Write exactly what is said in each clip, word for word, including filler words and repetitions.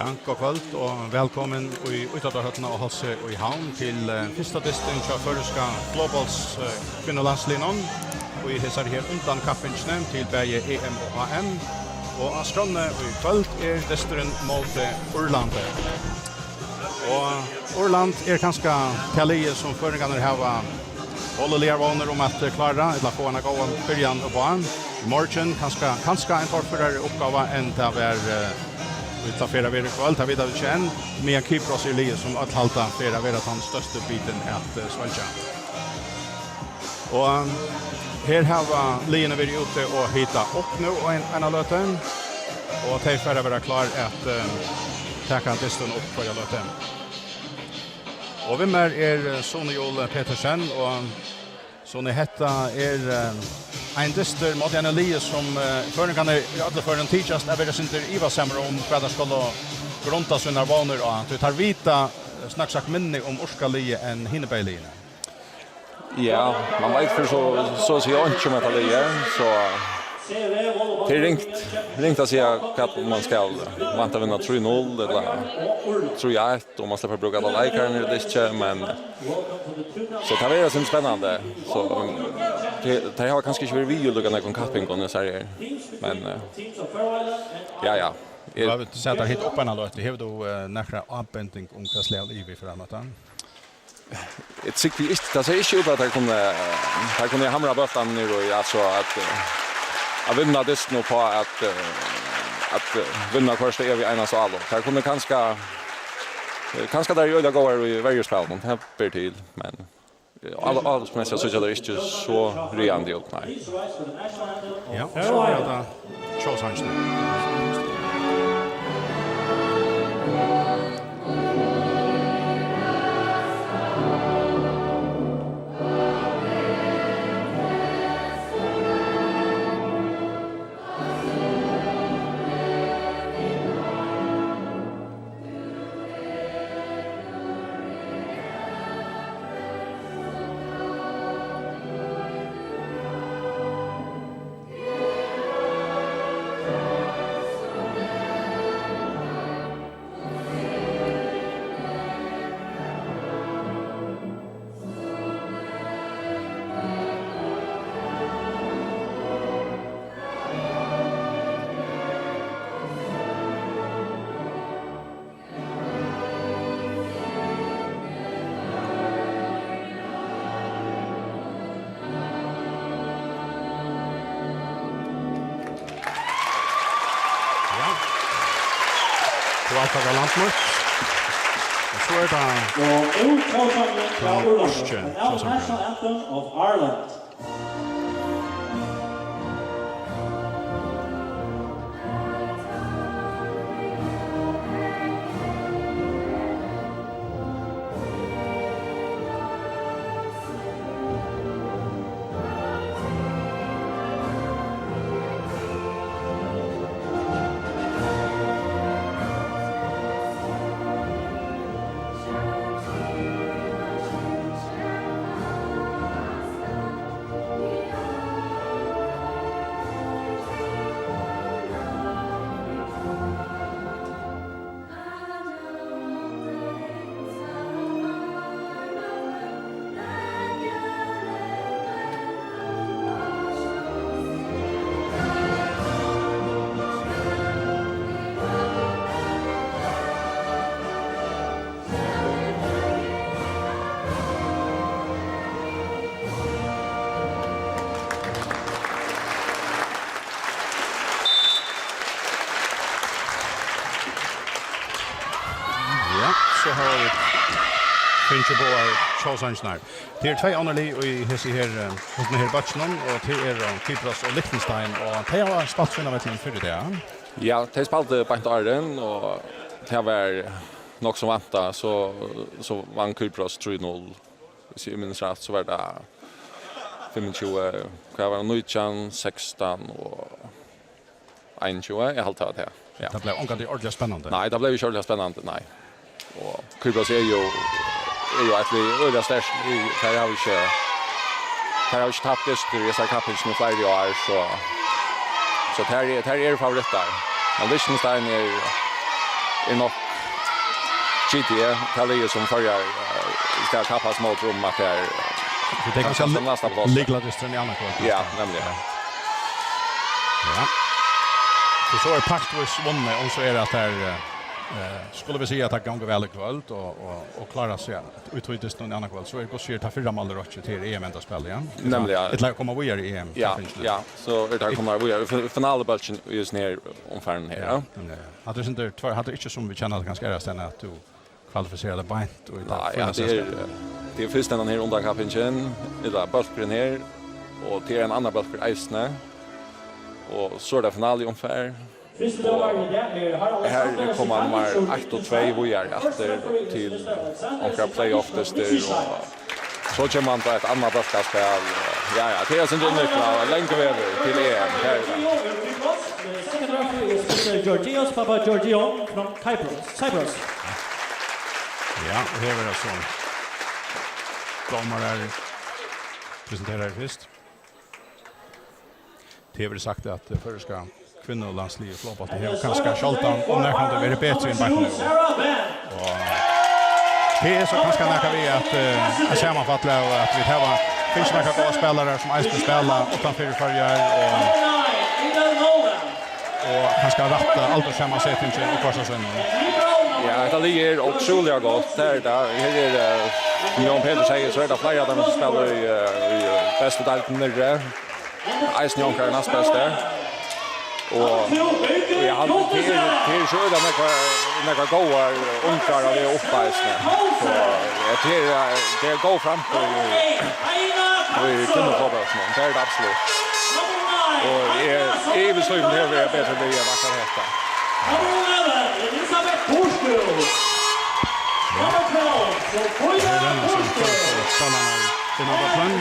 Ja, gott kvøld og vælkomin í Ítróttahøllina á Hálsi í Havn til, eh, fyrsta dystin hjá føroyska florbolts-, eh, kvinnulandsliðnum í hesari her undankappingini til bæði E M og H M. Og á skránni í kvøld er dysturin móti Írlandi. Og Írland er kanska tað liðið, sum føroyingarnir hava holiligar vónir um at klára, ella fáa eina góða byrjan upp á. Í morgin kanska, kanska ein torførari uppgáva enn tað var, eh, ella fer at vera í kvøld, tað vita vit ikki enn. Meðan Kypros er liðið, sum øll halda fer at vera tann størsti bitin at, eh, sveingja. Og, um, her hava liðini verið úti og hita upp nú ein, eina løtu, og tey fara at vera klár at, um, taka dystin upp hvørja løtu. Og við mær er, eh, Sune Jul Petersen, og Sune, hetta er, eh, ein dystur móti einum liði, sum, eh, føroyingarnir í øllum førum tykjast at vera eitt sindur ivasamir um, hvat teir skulu grunda sínar vónir á. Tí teir vita, eh, snakk sagt minni um írska liðið enn hini bæði liðini. Ja, man veit fyri so, so at siga einki um hetta liðið, so tað er ringt, ringt at siga hvat man skal vænta at vinna trý null ella trý eitt, og man sleppur at brúka allar leikararnar ella ikki, men so tað verður eitt sindur spennandi. So, um, tey, tey hava kanska ikki verið við í líka nógvum kappingum, eg sær her. Men, eh, ja, ja. Eg, tú hevur sæð teir hita upp eina løtu. Hevur tú, eh, nakra ábending um hvat slag av ivi fer at møta? Eg trúgvi ikki, tað sær ikki út at teir kunnu, teir kunnu hamra bóltarnar niður í, altso at, eh, at vinna dystin upp á at, eh, at, eh, vinna hvørt stað við einasta álop. Teir kunnu kanska, eh, kanska teir eru øgiliga góðir í verjuspælinum, tað ber til, men, eh, á-, álopsmessigt síggja teir ikki so ræðandi út, nei. Ja, so er tað tjóðsangirnir. Ja. Tú alt taka langt mot. Og so er tað Og nú tjóðsangurin frá Írlandi, the national anthem of Ireland. Ja, so hava vit fingið báðar tjóðsangirnar. Tað eru tvey onnur lið í hesi her, eh, hesum her bólkinum, og tað eru Kypros og Liechtenstein, og tey hava spælt sín á vøllinum fyrr í dag. Ja, tey spældu beint áðrenn, og tað var nokk sum væntað, so, so vann Kypros trý null. Hvis eg minnist rætt, so var tað fimmogtjúgu, hvat var tað, nítjan, sekstan og einogtjúgu, eg haldi, tað var tað. Ja. Tað bleiv ongantíð ordiliga spennandi. Nei, tað bleiv ikki ordiliga spennandi, nei. Og Kypros er jú, er jú eitt lið, øgiliga sterkt lið, tey hava ikki, tey hava ikki tapt dystir í hesari kappingini í fleiri ár, so, so tey eru, tey eru favorittar. Men Liechtenstein er, er nokk G T E, tað liðið sum Føroyar, eh, skal kappast móti um at tær, eh, So tey kanska kanska næsta pláss. Lykladysturin í annað kvøld. Ja, nemliga. Ja. So, so er partvíst vunnið, um so er at tær, eh, eh, skulu vit siga at tað gongur væl í kvøld og, og, og klára seg at útvíðast nú í annað kvøld, so er gott sigur tað fyrra málið rokkið til E M-endaspæl, ja. Nemliga. Ella koma víðari í E M, Ja, kappingina. Ja, so er tað koma víðari. Fin-, finalubólkurin í hesum her umfarinum her, Ja, ja. nemliga, ja. Hatta er sindur tvær, hatta er ikki sum vit kenna tað kanska er, at tú kvalifiserar teg beint og í tað Nei, ja, fínasta tað er, spæl. Tað er fyrst hendan her undankappingin, ella bólkurin her, og tað er ein annar bólkur eisini. Og so er tað finaliumfar. Fyrsti dómari í dag er Harald Her Alexander koma nummar Siganovitsj, eitt og tvey víðari aftur til onkra playoff-dystir og so kemur man til eitt annað bólkaspæl. Ja, ja, tað er sindur innviklað, langur vegur til E M. Her er tað. Second referee is Mister Georgios Papageorgiou from Cyprus. Cyprus. Ja, og her er tað so. Dómarar presentera her fyrst. Tað hevur verið sagt at, eh, føroyska kvinnulandsliðið í flogfótbólti hevur kanska sjáldan og nakrantíð verið betri enn beint nú. Og tað er so kanska nakað við at, eh, at samanfalla av at vit hava fingið nakrar góðar spælarar sum eisini spæla uttan fyri Føroyar og, og kanska rætta aldurssamansetingin í hvørt av sínum. Ja, hetta liðið er ótrúliga gott. Tað er tað. Her er, eh, sum Jón Petur sigur, so er tað fleiri av teimum sum spæla í, eh, í, eh, bestu deildini niðri. Eisini onkrar næstbestar. Og eg haldi, tað er, tað er so øgiliga nakrar, nakrar góðar ungar at vera uppi eisini. So, eh, tað er, eh, tað er góð framtíð í, í kvinnufótbóltinum. Tað er tað absolutt. Og eg, eg ivist í, um tað verður betri við at vakna hetta. Elisabeth Bushfield. Ja. Her er hon som fører for spillerne i denne battlen.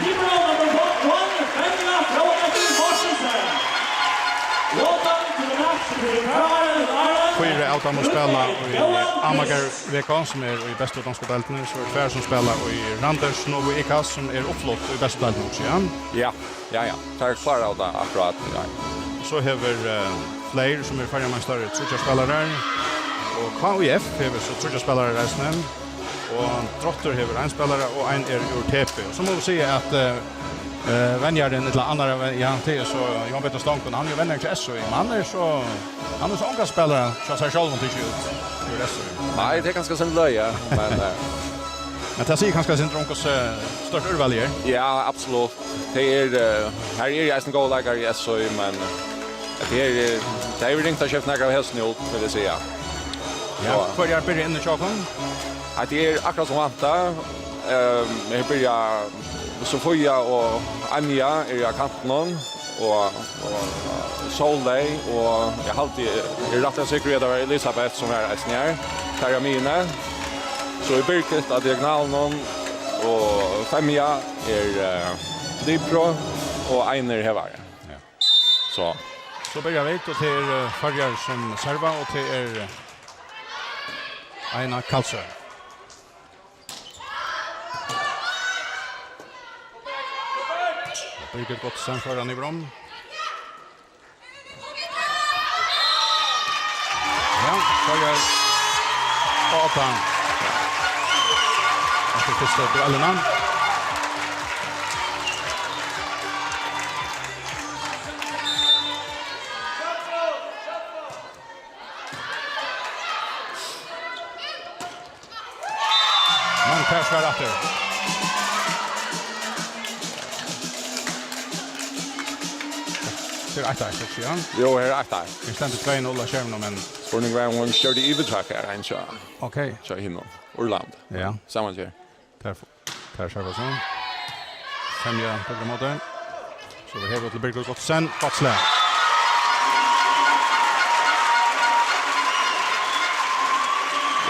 Fýra av teimum spæla í Amager V K, sum er í bestu donsku deildini. So er tvær sum spæla í Randers Novy Ikaz, sum er uppflutt í bestu deildini, ja. Ja. Ja, ja. Teir kláraðu tað akkurát í gjár. So hevur, eh, Fleyr, sum er føroyameistarar, tríggjar spælarar. Og K I F hevur so tríggjar spælarar eisini. Og Drottur hevur ein spælara, og ein er úr T P. Og so má vit siga at, eh, eh, venjarin, ella annar, ja, tað er so Jón Petur Stonk, hann er jo venjarin til S O I, men hann er so, hann er so ongan spælara, so sær sjálvum tykir út, úr S O I. Nei, tað er kanska sum løgið, men, eh, Men tað sigur kanska eitt sindur um, hvussu stórt úrval er. Ja, absolutt. Tað er, eh, her eru eisini góðir leikarar í S O I, men, eh, tað er, eh, tað er ringt at skifta nakrar av hesum út, vil eg siga. Ja, so hvørjar byrja inni hjá okkum? At tað er akkurát sum væntað. Ehm, her byrja Sofia og Anja eru á kantinum, og, og, eh, Sóley, og eg haldi, eg eri rættiliga sikkur í, at tað var Elisabeth, sum var eisini her. Tær á miðjuni. So er Birgit á diagonalinum, og Femja er, eh, libero, og Einir hevari. Ja. So. So byrja vit, og tað er, eh, Føroyar sum serva, og tað er, eh, Eina Kalsø. Og Birgit Godtsen fær hann í brom. Ja, Føroyar. Og átta. Eftir fyrstu duellina. Men tað er svar aftur. Tað er eitt eitt, ikki, ja? Jú, her er eitt eitt. Her stendur tvey null á skerminum, men Spurningurin var, um hon gjørdi yvirtak her, ein hjá, Ok. hjá hinum. Úrland. Ja. Saman her. Tær f-, tær serva so. Femja beint ímóti. So er hevur til Birgit Godtsen. Gott slag.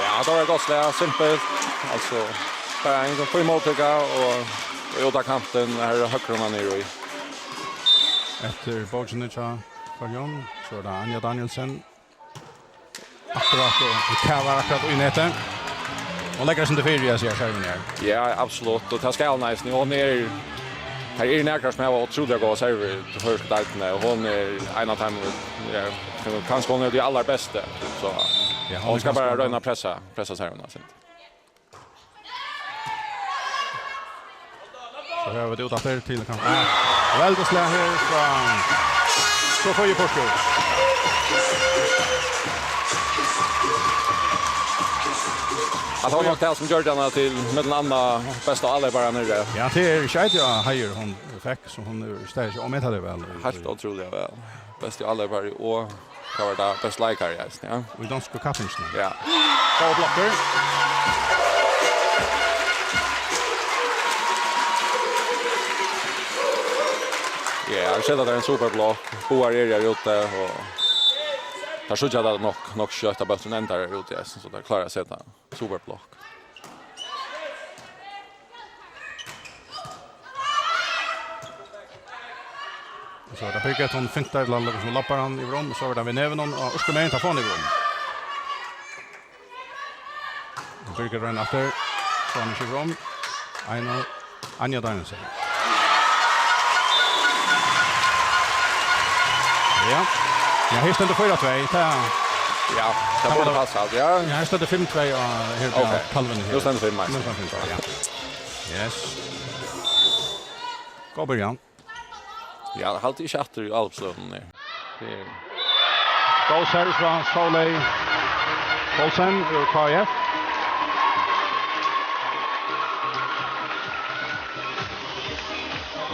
Ja, tað var eitt gott slag. Simpelt. Altso, bara ein fín móttøka og, og út á kantin. Her er høgrumann niður í. Eftir bókini hjá Føroyum, so er tað Anja Danielsen. Akkurát, og kavar akkurát í netið. Hon leggur seg til fyri, eg sigi, servin her. Ja, absolutt. Og tað skal hon eisini. Hon er, her eru nakrar sum hava ótrúliga góðar servir til føroysku deildina, og hon er ein av teimum, ja, kanska hon er tað allarbesta. So, Ja, hann Hon er skal bara ganska royna at pressa, pressa servuna, sinn. So her er vit út aftur til kanskje. Veldig slag her frá Sofie Porsgrunn. At hon nok tað sum gjørdi hana til millum annað besta áleypara niðri. Ja, tað er ikki eitt, ja, heiður hon fekk, so hon er staðið seg ómetaliga væl. Heilt ótrúliga væl. Besti áleipari og, hvat var tað, besti leikari eisini, ja. Og í donsku kappingini. Ja. Góðar blokkur. Ja, eg seti at tað er ein superblokk. Báðar eru her úti, og teir síggja tað nokk, nokk skjótt at bólturin endar her úti, ja, so teir klára at seta superblokk. Og so er tað Birgit, hon fintar til hann, sum labbar hann yvir um, og so er tað við nevinum, og Urska megin, tá fáa hann yvir um. Og Birgit roynir aftur, fáa hann ikki yvir um. Einar, Anja Danielsen. Ja. Ja, her stendur fýra tvey, tað Ja, tað Kann burde man passa, ja. Ja, her stendur fimm tvey, og her er Ok. Kalvin her. Nú stendur fimm, Nú stendur fimm tvey, ja. Yes. Góð byrjan. Ja, eg haldi ikki aftur í álopsstøðuni. Tað er Góð serve frá Sóley Poulsen úr K I F.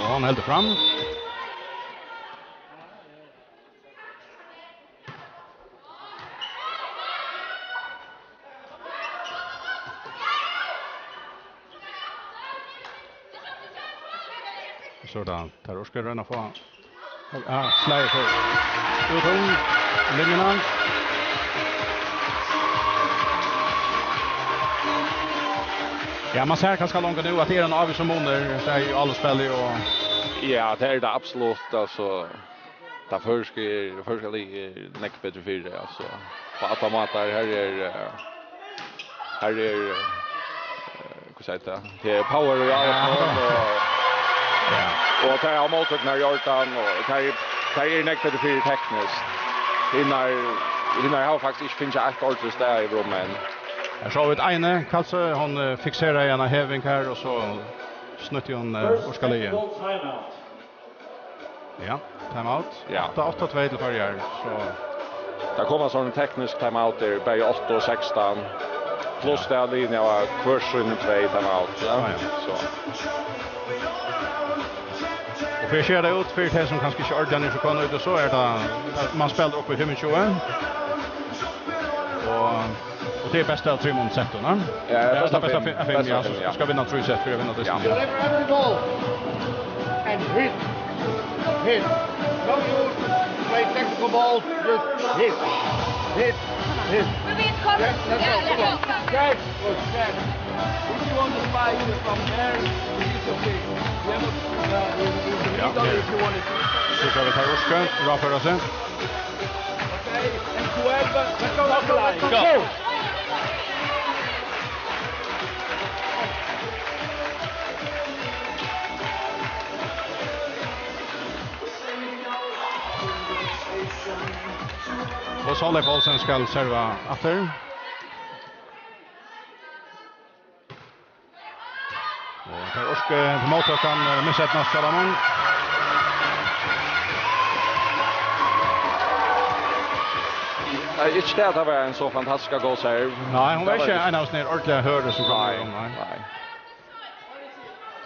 Og hon heldur fram. So er tað, tær Urska royna at fáa, ja, slagið fer út um linjuna. Ja, man sær kanska longu nú at tað er ein ávísur munur, tað er jú álopsspæl og Ja, tað er tað absolutt, altso. Tað føroyska er, føroyska liðið er nógv betri fyri, altso. Á allar mátar, her er, eh, her er, eh, hvat sigur tað? Tað er power í Ja. álopinum, og, Ja. og tað er á móttøkuni í ordan, og tað er, tað er nógv betri fyri tekniskt. Hinar, hinar hava faktiskt ikki fingið eitt ordiligt stað yvir um enn. Her sá vit Eine Kalsø, hon, eh, fikseraði eina heving her, og so snýtti hon, eh, Urska liðið. Ja, timeout. Ja. Átta, átta tvey til Føroyar, so Tað koma sovorðin teknisk timeout, er bæði átta og sekstan. Pluss Ja. tað at liðini hava hvør síni tvey timeout, ja. Ja, ja. So. Og fyri at skera tað út, fyri tey sum kanska ikki ordiliga eru so komin út, so er tað, man spælir upp í fimmogtjúgu. Og Og tað er best av trimum settum, ha? Ja, ja, best av tað er best av fimm, fimm, best av ja, fimm, so ja. Skal vinna trý sett fyri at vinna dystin, ja. Deliver the ball. And hit. Hit. No use to play technical ball. Just hit. Hit. Hit. Yeah, that's all. Come on. Jack. Good, Jack. If you want to fight from there, it's okay. We have a, uh, in, in the Ja, middle ja. If you want to. So skal vi ta Urska, ráðføra seg. Og Sóley Poulsen skal serva aftur. Og tær Urska til móttøkan, eh, miseydnast hjá teimum. Nei, ikki tað at tað var ein so fantastisk góð serve. Nei, hon var Tað var ikki ikki. ein av sånne ordentlige hørere som kom Nei, igjennom, nei. nei.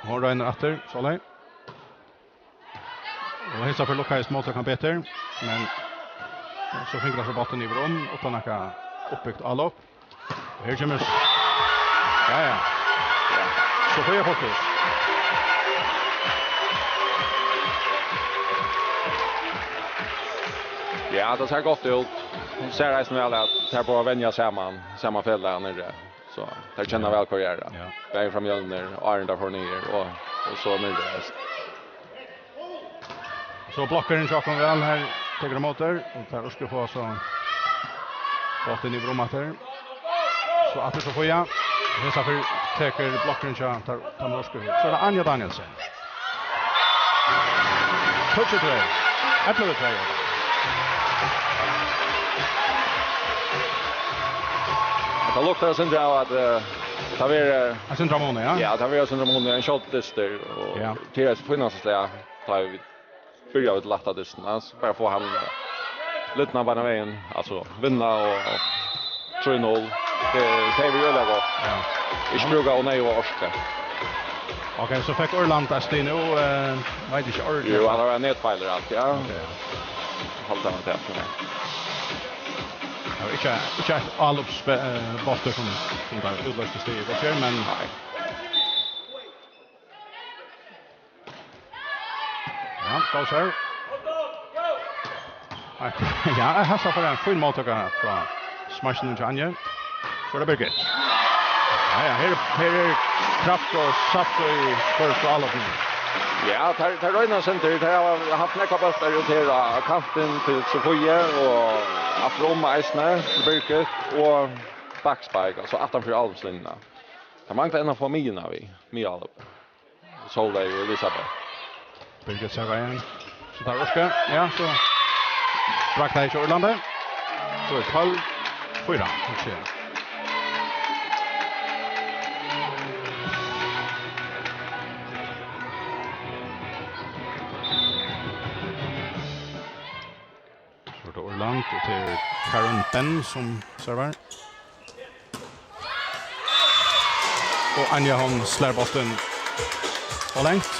Hon roynir aftur, Sóley. Og hesa ferð lukkaðist móttøkan betur, men so fingur hann so bóltin yvir um, uttan nakað uppbygt álop. Her kemur s-, ja, ja. Sofia Porsgrunn. Ja, tað sær gott út. Hon sær eisini væl at tær báðar venja saman, sama felag niðri. So tær kenna Ja. væl hvørja aðra. Ja. Bæði frammanundir, áðrenn tær fóru niður og, og so niðri. So blokkurin hjá okkum væl her, tekur ímóti, og tær Urska fáa so bóltin yvir um aftur. So aftur Sofia. Hesa ferð tekur blokkurin hjá tær, tær Urska. So er tað Anja Danielsen. Tíggju tvey. Ellivu tvey. Tað luktar eitt sindur av at, eh, tað verður, eh, Eitt sindur av muni, ja. Ja, tað verður eitt sindur av muni, ein skjótur dystur, og Ja. tað er eitt fínasta stað, tá vit byrja við lætta dystin, altso, bara fáa hann, eh, lidnan beinan vegin, altso, vinna og, og trý null. Tað, tað er øgiliga gott. Ja. Ikki brúka ov nógva orku. Ok, so fekk Ørland dystin nú, eh, veit ikki orðiliga. Jú, hann hevur ein netfeil og alt, ja. Ok. Halda hann til, ja. Tað var ikki, ikki eitt álopsbe-, eh, bóltur sum, sum tað útloysti stigið í gjár, men Nei. Ja, góð serve. Eitt, ja, her so fær ein fín móttøka frá smashinum hjá Anja. So er tað Birgit. Ja, ja, her, her er kraft og saft í føroysku álopinum. Ja, tær, tær royna eitt sindur. Tær hava havt nógvar bóltar út her á kantin til Sofie og aftur um eisini til Birgit og backspark, altso aftan fyri álopslinjuna. Tær mangla enn at fáa miðjuna við, miðjálop. Sóley og Elisabeth. Birgit servar igjen. So tær orku. Ja, so brakar tað ikki Ørlandi. So er tólv fýra. Vit síggja. So er tað Ørland, og tað er Karen Benn sum servar. Og Anja, hon slær bóltin ov langt.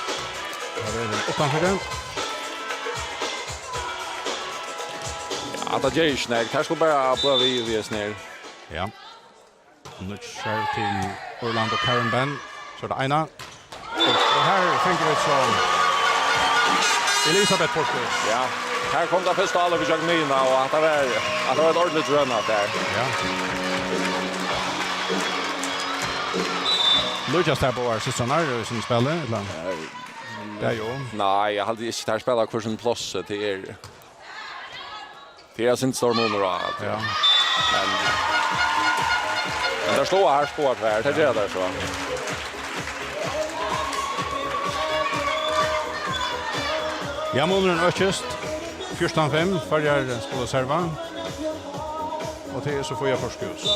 Tað er uttanfyri. Ja, tað ger ikki nakað. Tær skulu bara blíva við, við hesum her. Ja. Nýggj serve til Ørland og Karen Benn. So er tað Eina. Og her fingu vit so Elisabeth burtur. Ja, her kom tað fyrsta álopið ígjøgnum miðjuna, og at tað var, at tað var eitt ordiligt røn av tær. Ja. Líkjast tær báðar systrarnar í sínum spæli, ella? Eh, Ja, jú. Nei, eg haldi ikki, tær spæla hvør sín pláss, tað er Tað er eitt sindur stórur munur á, at, Ja. men, men tær sláa hart báðar tvær, tað gera tær so. Ja, munurin økist. Fjúrtan fimm, Føroyar skulu serva. Og tað er Sofia Forskjus.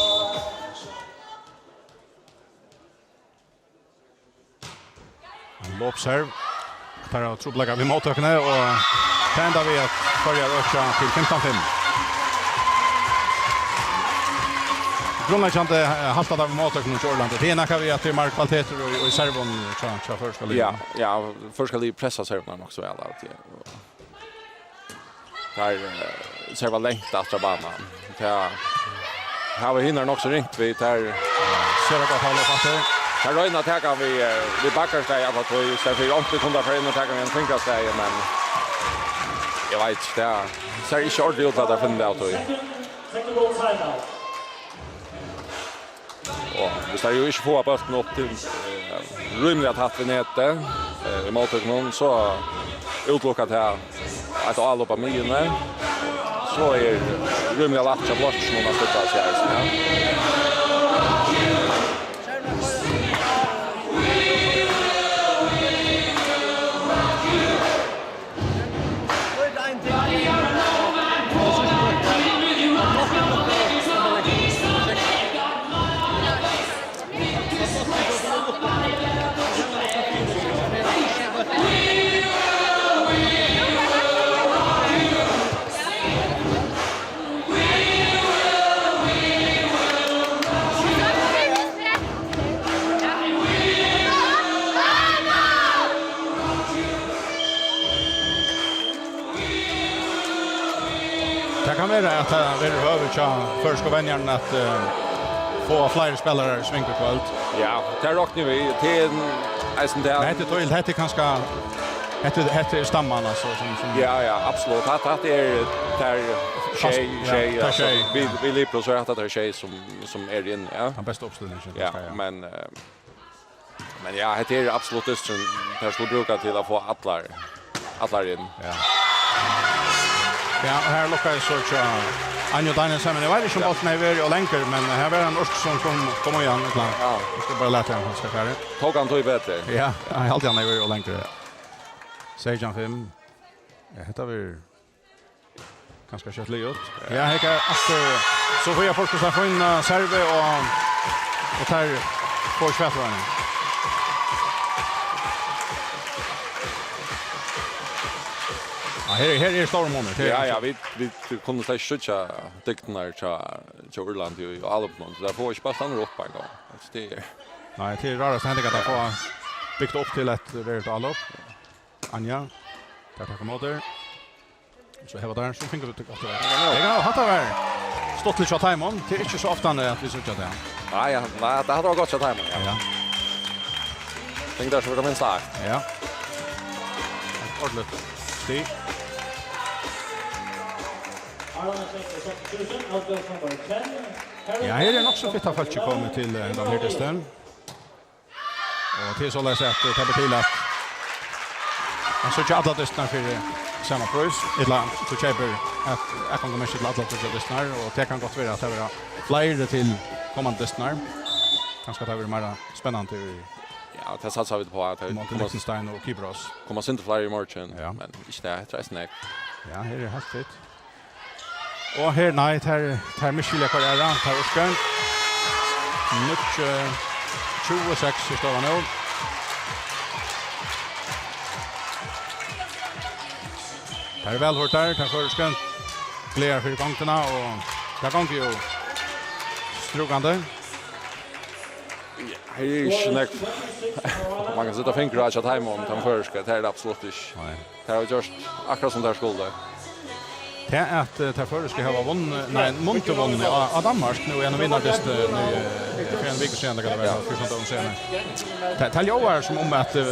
Ein lopserve. Tær hava trupulleikar við móttøkuni, og tað endar við, at Føroyar økja til fimtan fimm. Grundleggjandi, eh, haltar tað við móttøkuni hjá Ørlandi. Tað er nakað við, at tað er meir kvalitetur í, í servum hjá, hjá føroyska liðnum. Ja, ja, føroyska liðið pressar servarnar nokk so væl, altso. Tær, eh, serva langt aftur á banan. Tað hava hinar nokk so ringt við. Tær Sera gott hálvleyp aftur. Tær royna at taka við, eh, við bakarstaði alla tíð, í staðin fyri onkuntíð kunnu tær fara inn og taka við ein fingrastaði, men eg veit ikki, tað sær ikki ordiliga út til at tær finna tað av tí. Og hvis tær jú ikki fáa bóltin upp til, eh, rímiliga tætt við netið, eh, í móttøkunum, so útilukkar tað eitt álop á miðjuni. So er rímiliga lætt hjá blokkinum at stilla seg eisini, ja. Tað kann vera, at tað verður høvi hjá føroysku venjaranum at, eh, fáa fleiri spælarar í sving í kvøld. Ja, tað rokni vit við. Tað er eisini tað. Men hetta er týðiligt. Hetta er kanska, hetta, hetta er stamman, altso, sum, sum Ja, ja, absolutt. Hatta, hatta er tær sjey, Fast, ja, sjey, tær altso, sjey, við, ja. Við Libro, so er hatta tær sjey sum, sum er inn, ja. Tann besta uppstillingin, Ja, kanska, ja. men, eh, Men ja, hetta er absolutt dysturin, tær skulu brúka til at fáa allar, allar inn. Ja. Ja, og her lukkaðist so hjá Anju Danielsen, men eg veit ikki um Ja. bólturin hevði verið og lengur, men her var ein ork sum kom, kom í hann, ella? Ja. Eg skal bara lata hann, hann skal fara. Tók hann tí betri? Ja, eg haldi hann hevði verið og lengur, ja. Seytjan fimm. Ja, hetta verður Kanska skjótt liðugt. Ja, her er aftur Sofia Forskusa fína servi og, og tær fáa ikki fatur á henni. Ja, her, her er stór munur. Her er Ja, ja, vit, vit kunnu slett ikki síggja dygdirnar hjá, hjá Írlandi í álopinum, so tær fáa ikki bóltarnar upp eingong. Altso, tað er Nei, tað er rárasta hending at tær fáa bygt upp til eitt veruligt álop. Anja, tær taka ímóti. So her var tað, so fingu vit gott. Ja, hatta var stuttligt hjá teimum. Tað er ikki so ofta at vit síggja tað. Nei, ja, nei, tað hevði verið gott hjá teimum, ja. Ja. Ting der, so vil de minst ha. Ja. Eitt ordiligt stig. Ja, her er nokk so fitt av fólki komið til, eh, hendan her dystin. Og tað er soleiðis at, eh, tað ber til at man síggja allar dystirnar fyri sama prís, ella tú keypir eitt atgongumerki til allar tríggjar dystirnar, og tað kann gott vera at tað verða fleiri til komandi dystirnar. Kanska tað verður meira spennandi í Ja, tað satsa vit á, at tað móti koma, Liechtenstein og Kypros. Koma sindur fleiri í morgin, Ja. Men ikki tað, tað er eisini nógv. Ja, her er heilt fitt. Og her, nei, tær, tær misskilja hvør aðra, tær urskar. Níggju, tjúgu seks er støðan nú. Tær eru væl hurtar, tær føroysku. Glaðar fyri gongdina, og tað gongur jú strúkandi. Ja, her er ikki nógv. Man kann seta fingur á hjá teimum, teimum føroysku, tað er tað absolutt ikki. Nei. Tær hava gjørt akkurát sum tær skuldu. Tað at, eh, tær føroysku hava vunnið, nei, mundu vunnið á, á Danmark nú í einum vinardysti, eh, nú, eh, fyri eini viku síðan, tað kann vera, Ja. fjúrtan døgum síðan. Tað, tað ljóðar sum um at, eh,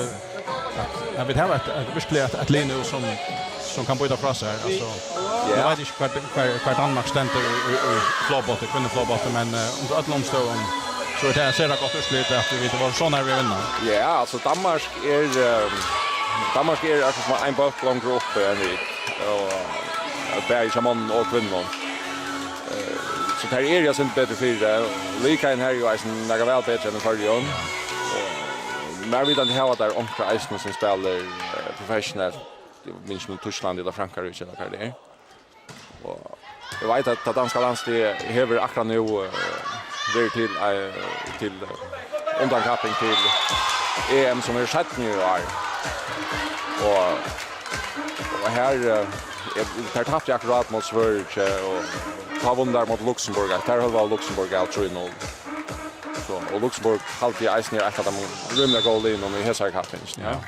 at, at vit hava eitt, eitt, virkuliga eitt, eitt lið nú sum, sum kann bíta frá sær. Altso, Ja. eg veit ikki hvar, hvar, hvar Danmark stendur í, í, í flogbólti, kvinnuflogbólti, men, eh, undir øllum umstøðum, so er tað sera gott úrslit at vit vóru so nær við at vinna. Ja, altso, Danmark er, eh, Danmark er akkurát sum ein bólk longur uppi enn vit, og, eh, bæði hjá monnum og kvinnum. Eh, so tær eru eitt sindur betri fyri. Liðini her eru jú eisini nakað væl betri enn í Føroyum. Og mær vitandi hava tær onkrar eisini sum spælir, eh, professionelt. Eg minnist nú Týskland ella Frankrike ella hvar tað er. Og eg veit at tað danska landsliðið hevur akkurát nú, eh, verið til, eh, til, eh, undankapping til E M sum er seinni í ár. Og, og her, eh, er, tær taptu akkurát móti Svøríki, og tá vunnu tær móti Luxemburg. Tær høvdu Luxemburg av trý null. So, og Luxemburg haldi eg eisini er eitt av teimum rímiliga góðu liðunum í hesari kappingini, ja. Ja.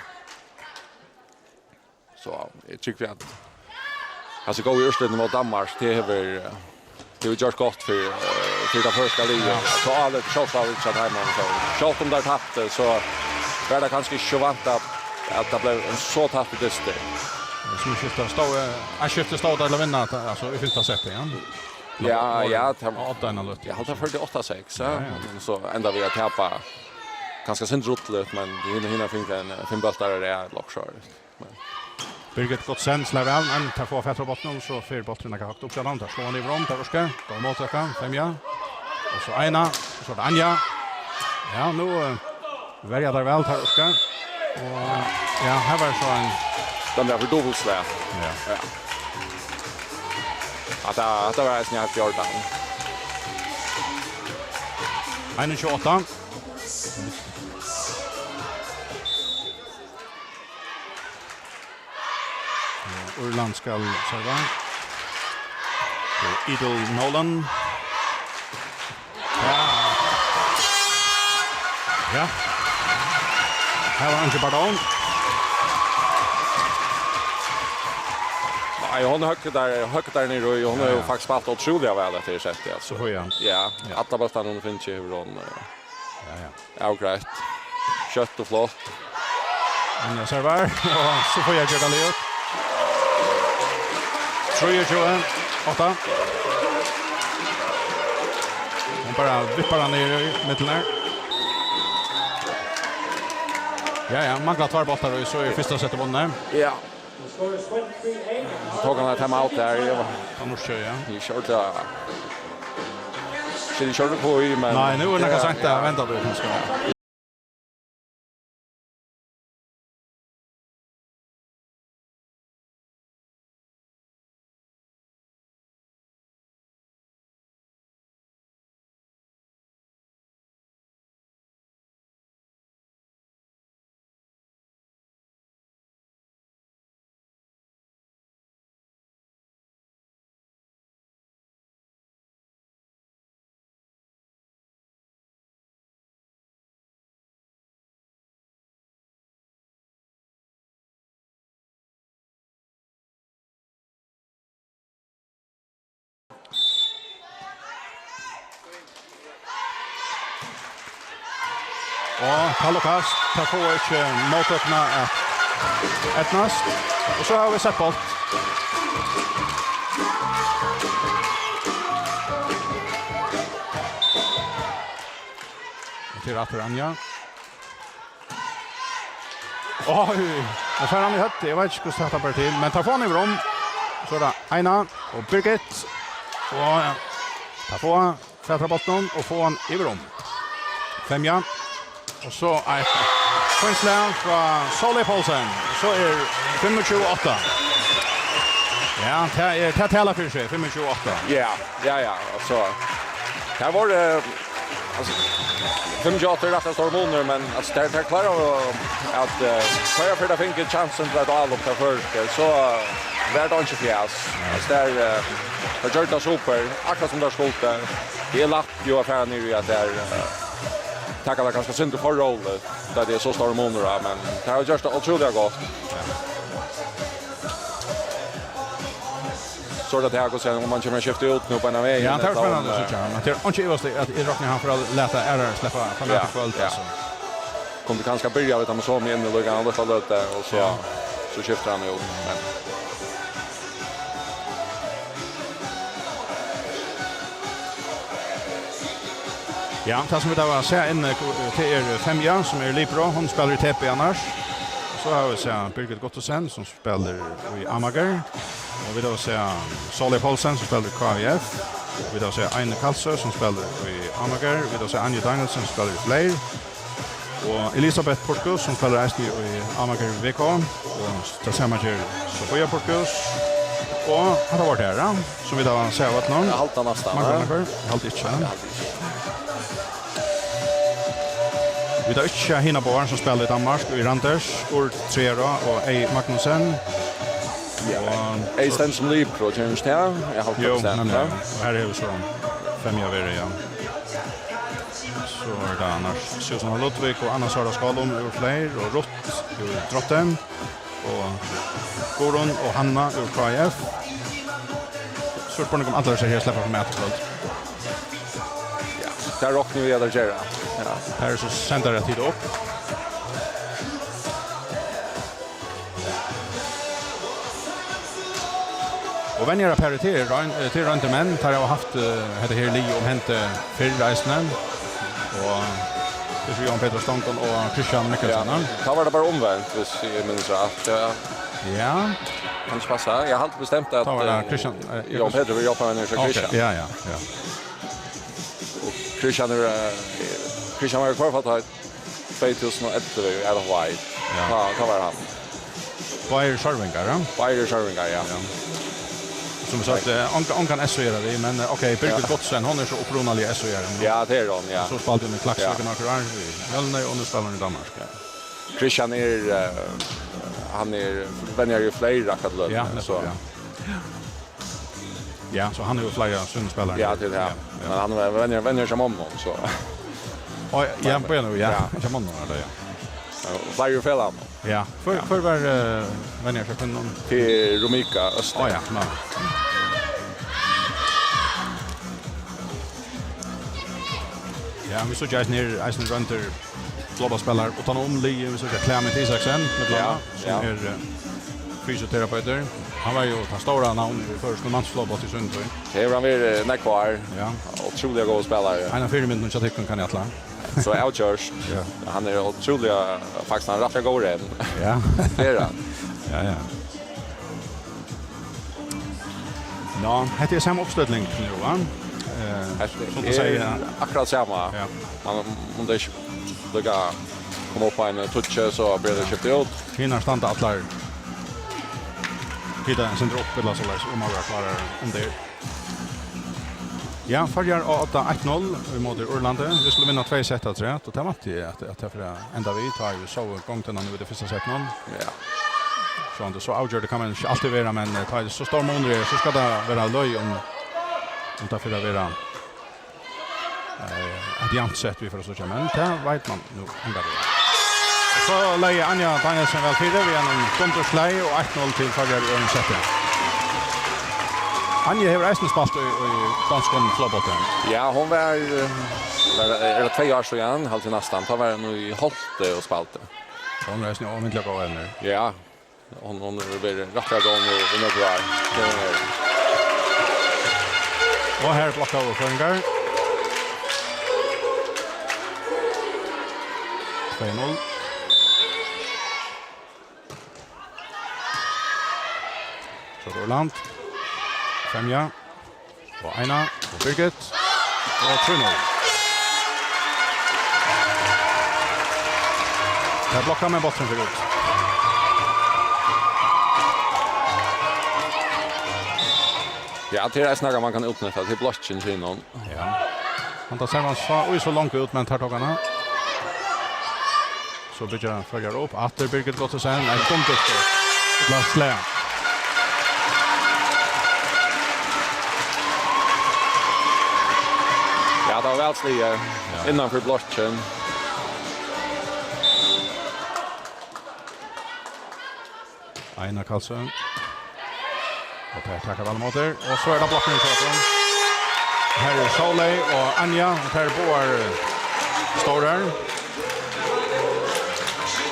So, eg trúgvi at hasi góðu úrslitini móti Danmark, tað hevur, eh, tað hevur gjørt gott fyri, eh, fyri tað føroyska liðið. Ja. So, alt er sjálvsagt hjá teimum, so sjálvt um tær taptu, so var tað kanska ikki so væntað at, at tað bleiv ein so tættur dystur. Sum eg skilti, stóð, eh, eg skilti stóð til at vinna, altso, í fimta seti, ja. Ja, Lá, ja, lá, tað á odda eina løtu. Eg haldi, tað førdi átta seks, ja. Ja, ja. Men so enda við at tapa kanska sindur rulligt, men hinar, hinar fingu ein, eh, fimm bóltar av rað, ella okkurt sovorðið. Men Birgit Gottsen slær væl, men tær fáa fatur á bóltinum, so fer bólturin nakað høgt upp hjá teimum, tær sláa hann yvir um, tær urska, góð móttøka, Femja, og so Eina, og so er tað Anja. Ja, nú, eh, verja tær væl, tær urska, og, ja, her var so ein Dømd fyri dupultslag. Ja. Ja. Hatta, hatta var eisini heilt í ordan. Einogtjúgu átta. Írland skal serva. Og Edel Nolan. Ja. Ja. Her var Angie Bardon. Nei, hon høgg der, høgg der nede, og hon Ja, har jo ja. faktisk spalt utrolig vel etter settet, altså. Sofia. Ja, Ja. alle bøltene hun finner ikke, hevur hon, eh, Ja, ja. Avgreitt. Skjótt og flott. Anja servar, og Sofia ger tað liðugt. Trýogtjúgu átta. Hon bara vippar hann niður í midten her. Ja, ja, manglar tveir bóltar, og so er fyrsta setið vunnið. Ja. Tók hann eitt timeout har, eg var Hann urskar, ja. Eg skilti, skilti ikki ordiliga hví, men Nei, nú er nakað Ja, seint ja. at venda, tú, kanska. Og kall og kast, tað fáa ikki móttøkuna at eydnast. Og so hava vit sett bolt. Og til aftur Anja. Oj, og fær hann í høvdið. Eg veit ikki, hvussu hetta ber til, men tað fær hann yvir um. So er tað Eina og Birgit. Og, ja, tað fáa Fatra bóltin og fáa hann yvir um. Femja. Og so eitt fínt slag frá Sóley Poulsen. So er fimmogtjúgu átta. Ja, tað er, tað talar fyri seg, fimmogtjúgu átta. Ja, ja, ja, altso, tað var, eh, altso, fimmogtjúgu átta er rættiliga stórur munur, men, altso, tað, tað klárar at, eh, hvørja ferð tað fingu kjansin til eitt álop, tað føroyska, so var tað einki fjas. Altso, tað er, eh, tað gjørdi tað super, akkurát sum tað skuldi. Tað er lætt jú at fara niður í at tað er, eh, taka tað kanska eitt sindur for róligt, tá tað er so stórur munur á, men tað hava gjørt tað ótrúliga gott. So er tað her, hvussu man kemur at skifta út nú beinanvegin, Ja, tað er ella um, spennandi at eh, síggja, men tað er einki ivast í, at eg rokni hann fyri at lata aðrar sleppa fram Ja, eftir kvøld, ja. Altso. Kundi kanska byrja við teimum somu inni líka, hann lítla løtu, og so, Ja. so skiftir hann jú. Men Ja, tað sum vit hava sæð inni, tað er Femja, sum er libero, hon spælir í T B annars. So hava vit sæð Birgit Gottesen, sum spælir í Amager. Og vit hava sæð Sóley Poulsen, sum spælir í K I F. Vit hava sæð Eina Kalsoy, sum spælir í Amager. Vit hava sæð Anju Danielsen, sum spælir í Fleyr. Og Elisabeth Porkus, sum spælir eisini í Amager V K, og tað sama ger Sofia Porkus. Og hatta var tað, ja, sum vit hava sæð av øllum. Eg haldi næstan, Manglar ja. nakar? Eg haldi ikki, ja. Eg haldi ikki. Vit hava ikki hinar báðar, sum spæla í Danmark, í Randers, Urd Trera og Ey Magnussen. Ja. Og Ey stendur sum libero, kennir tú til? Eg haldi Jú, faktiskt tað, nemliga. ja. Og her hevur so Femja verið, ja. So er tað annars Susanna Ludvig og Anna Sára Skálum úr Fleyr og Ruth úr Drottinn og Guðrun og Hanna úr K I F. So er spurning um allar hesar her sleppa fram aftur kvøld. Ja, tað rokni vit at tær gera. Ja. Her er so sendar at hita upp. Og venjaraparið til er royn-, eh, til royndir menn, teir hava havt, eh, hetta her lið um hendi fyrr eisini. Og tað er Jón Petur Stongon og Christian Mikkelsen, Ja, ja. tá var tað bara umvent, hvis eg minnist rætt. Ja, Ja. kann ikki passa. Eg haldi bestemt at, Tá var tað eh, Christian, eh, Jón Petur vil jobba við Ok, Christian. ja, ja, ja. Og Christian er, eh, Christian var í hvørfall tá tvey túsund og ellivu í Isle of Wight. Ja. Tá, tá var hann. Báðir sørvingar, ja? Báðir sørvingar, ja. Ja. Sum sagt, eh, onga-, ongan S O-gera við, men, eh, ok, Birgit Ja. Gottsen, hon er so upprunaliga S O-gera. Ja, tað er hon, ja. So spældi hon í Klaksvík Ja. nakrar ár, í Mjølnir, og nú spælir hon í Danmark. Ja. Christian er, eh, hann er venjari í Fleyr akkurát, Ja, nettupp, so. ja. Ja, so hann hevur fleiri av sínum spælarum. Ja, til tað. Ja, ja. Men hann er venjari, venjari hjá Monnum, so. Ó, ja, ja, Men- byrja nú, ja. ja. Hjá Monnum er tað, ja. Ja, fleiri úr felagnum. Ja. Hvør, Ja. hvør var, eh, venjari hjá Monnum? Til Romika Øster. Ó, ja, ná. Ja, vit síggja eisini her, eisini royndir flotaspælarar uttan um liðið, vit síggja Clement Isaksen, millum Ja, annað, sum ja. er, eh, fysioterapeutur. Hann var jú tað stóra navnið í føroyskum mansflogfóti í síni tíð. Tað hevur hann verið, eh, nógv ár. Ja. Ótrúliga góður spælari. Ein av fyrimyndunum hjá tykkum, kann eg ætla. So avgjørt. Ja. Hann er ótrúliga, faktiskt, hann er rættiliga góður enn. Ja. Tað er hann. Ja, ja. Nå, hetta er sama uppstilling nú, va? Eh, Hetta sum tú er sigur, ja. akkurát sama. Ja. Man, um tað ikki líka koma upp á ein touch, so blir tað skift út. Hinar standa allar. Hita ein sindur upp, ella soleiðis, um at vera klárar um tað er. Ja, Føroyar á odda eitt null ímóti Írlandi. Vit skulu vinna tvey sett afturat, og tað vænti eg at, at tað fer at enda við, tá eg sá gongdina nú í tí fyrsta settinum. Ja. Sjálvandi so avgjørd kann man ikki altíð vera, men, eh, tá er so stór munur er, so skal tað vera løgið um, um tað fer at vera, eh, eitt javnt sett, vit fara at síggja, men tað veit man nú enntá. So legði Anja Danielsen væl fyri við einum dunderslagi og eitt null til Føroyar í øðrum setti. Anja hevur eisini spælt í, í donskum florbolti. Ja, hon var, eh, var, er tað tvey ár síðan, haldi eg næstan, tá var hon í Holte og spældi. Hon er eisini ómetaliga góð evnir. Ja, hon, hon hevur verið rættiliga góð nú í nøkur ár. Tað er hon verið. Og her blokkaðu føroyingar. Tvey null. So er Ørland. Femja. Og Eina. Og Birgit. Og trý null. Her blokkar, men bólturin fer út. Ja, tað er eisini nakað, man kann utnytta til blokkin, sigur hon. Ja. Handa servan sá ui so long út, men tær tók hana. So byggja Føroyar upp. Aftur Birgit Gottesen. Nei, kom, Birgit. Illa slag. Ja, tað var væl sligið. Ja. Innanfyri blokkin. Eina Karlsøe. Og tær taka væl ímóti. Og so er tað blokkin hjá okkum. Her er Sóley og Anja. Og tær eru báðar, eh, stórar.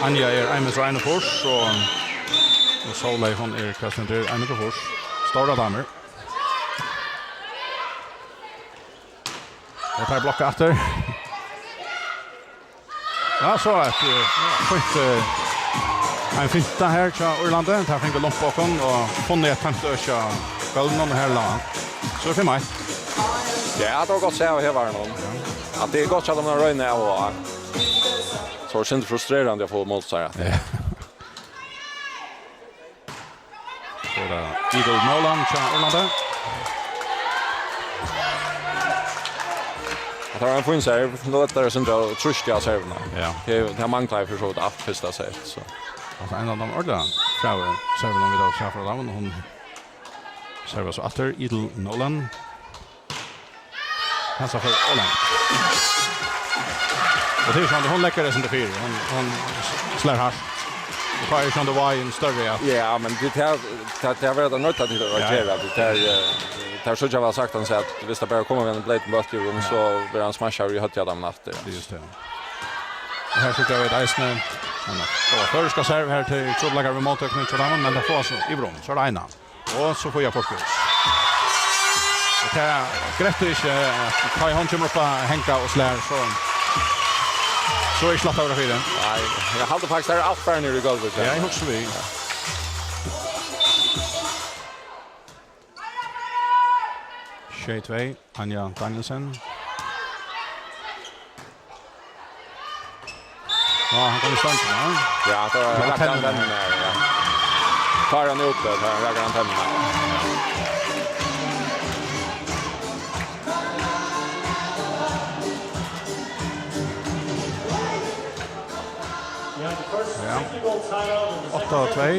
Anja er ein metur og einogfýrs, og, og Sóley, hon er, hvat stendur, ein metur og fýrs. Stórar damur. Og tær blokka aftur. Ja, so eitt, eh, fínt, eh, ein finta her hjá Ørlandi. Tær fingu lumpað okkum og funnu eitt tómt øki á gólvinum, og her lá hann. So er fimm eitt. Ja, tað var gott sæð av Hevaranum. Ja, tað er gott at hon roynir av og á. So er tað sindur frustrerandi at fáa mótsigið. Ja. So er tað Edel Nolan hjá Ørlandi. Tað var ein fín serve. Nú er tað sindur trýst á servuna. Ja. Tað, tað manglaði fyri so vidt alt fyrsta sett, so. Altso, ein av teimum ordiliga frægu servunum vit hava sæð frá teimum, hon servar so aftur, Edel Nolan. Hann sá fyri, og langt. Og tað er soleiðis, hon leggur tað sum tað fyri. Hon, hon slær hart. Og tá er soleiðis, tað er ein størri, ja. Ja, men tað, tað, tað, tað er tað nødt til at reagera. Ja. Tað er, eh, tað er so, eg havi sagt, hann sigur at viss tað bara kemur við ein bleytan bóltur, so verður hann smashaður í høvdið á teimum aftur. Tað er júst tað. Og her síggja vit eisini, hann er, og føroyska serve her til trupulleikar við móttøkuni hjá teimum, men tað fáa so í brún, so er tað Eina. Og Sofia Korkus. Og tað grettir ikki, at tá hon kemur upp at hanga og slær, so, so er ikki lætt at vera fyri. Nei, eg haldi faktiskt, tað er alt bara niðri í gólvið. Ja, eg hugsi við. Sjey tvey, Anja Danielsen. Ja, hann kom í stongina, ja. Ja, tá rakti hann tennurnar, ja. Tá er hann úti, tá rakti hann tennurnar. Ja. Átta tvey.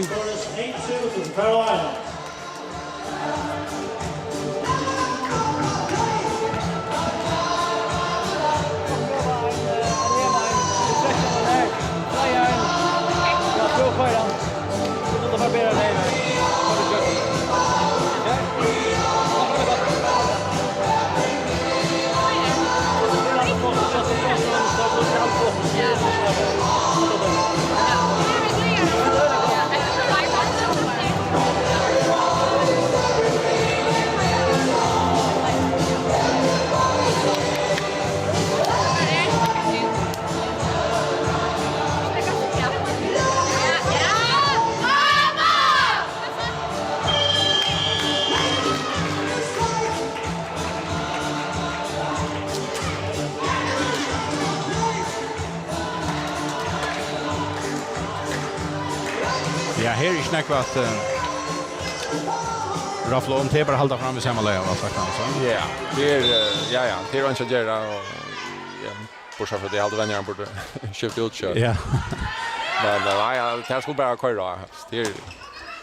Ja, her er ikki nógv at, eh, rafla um, tað er bara at halda fram við sama lagi, var sagt hann, so. Ja, tað er, eh, ja, ja, tað er einki at gera, og, ja, bortsett frá tað, eg haldi, venjarin burdi skift út skjótt. Ja. Men, eh, nei, ja, tað skuldi bara koyra á, tað er,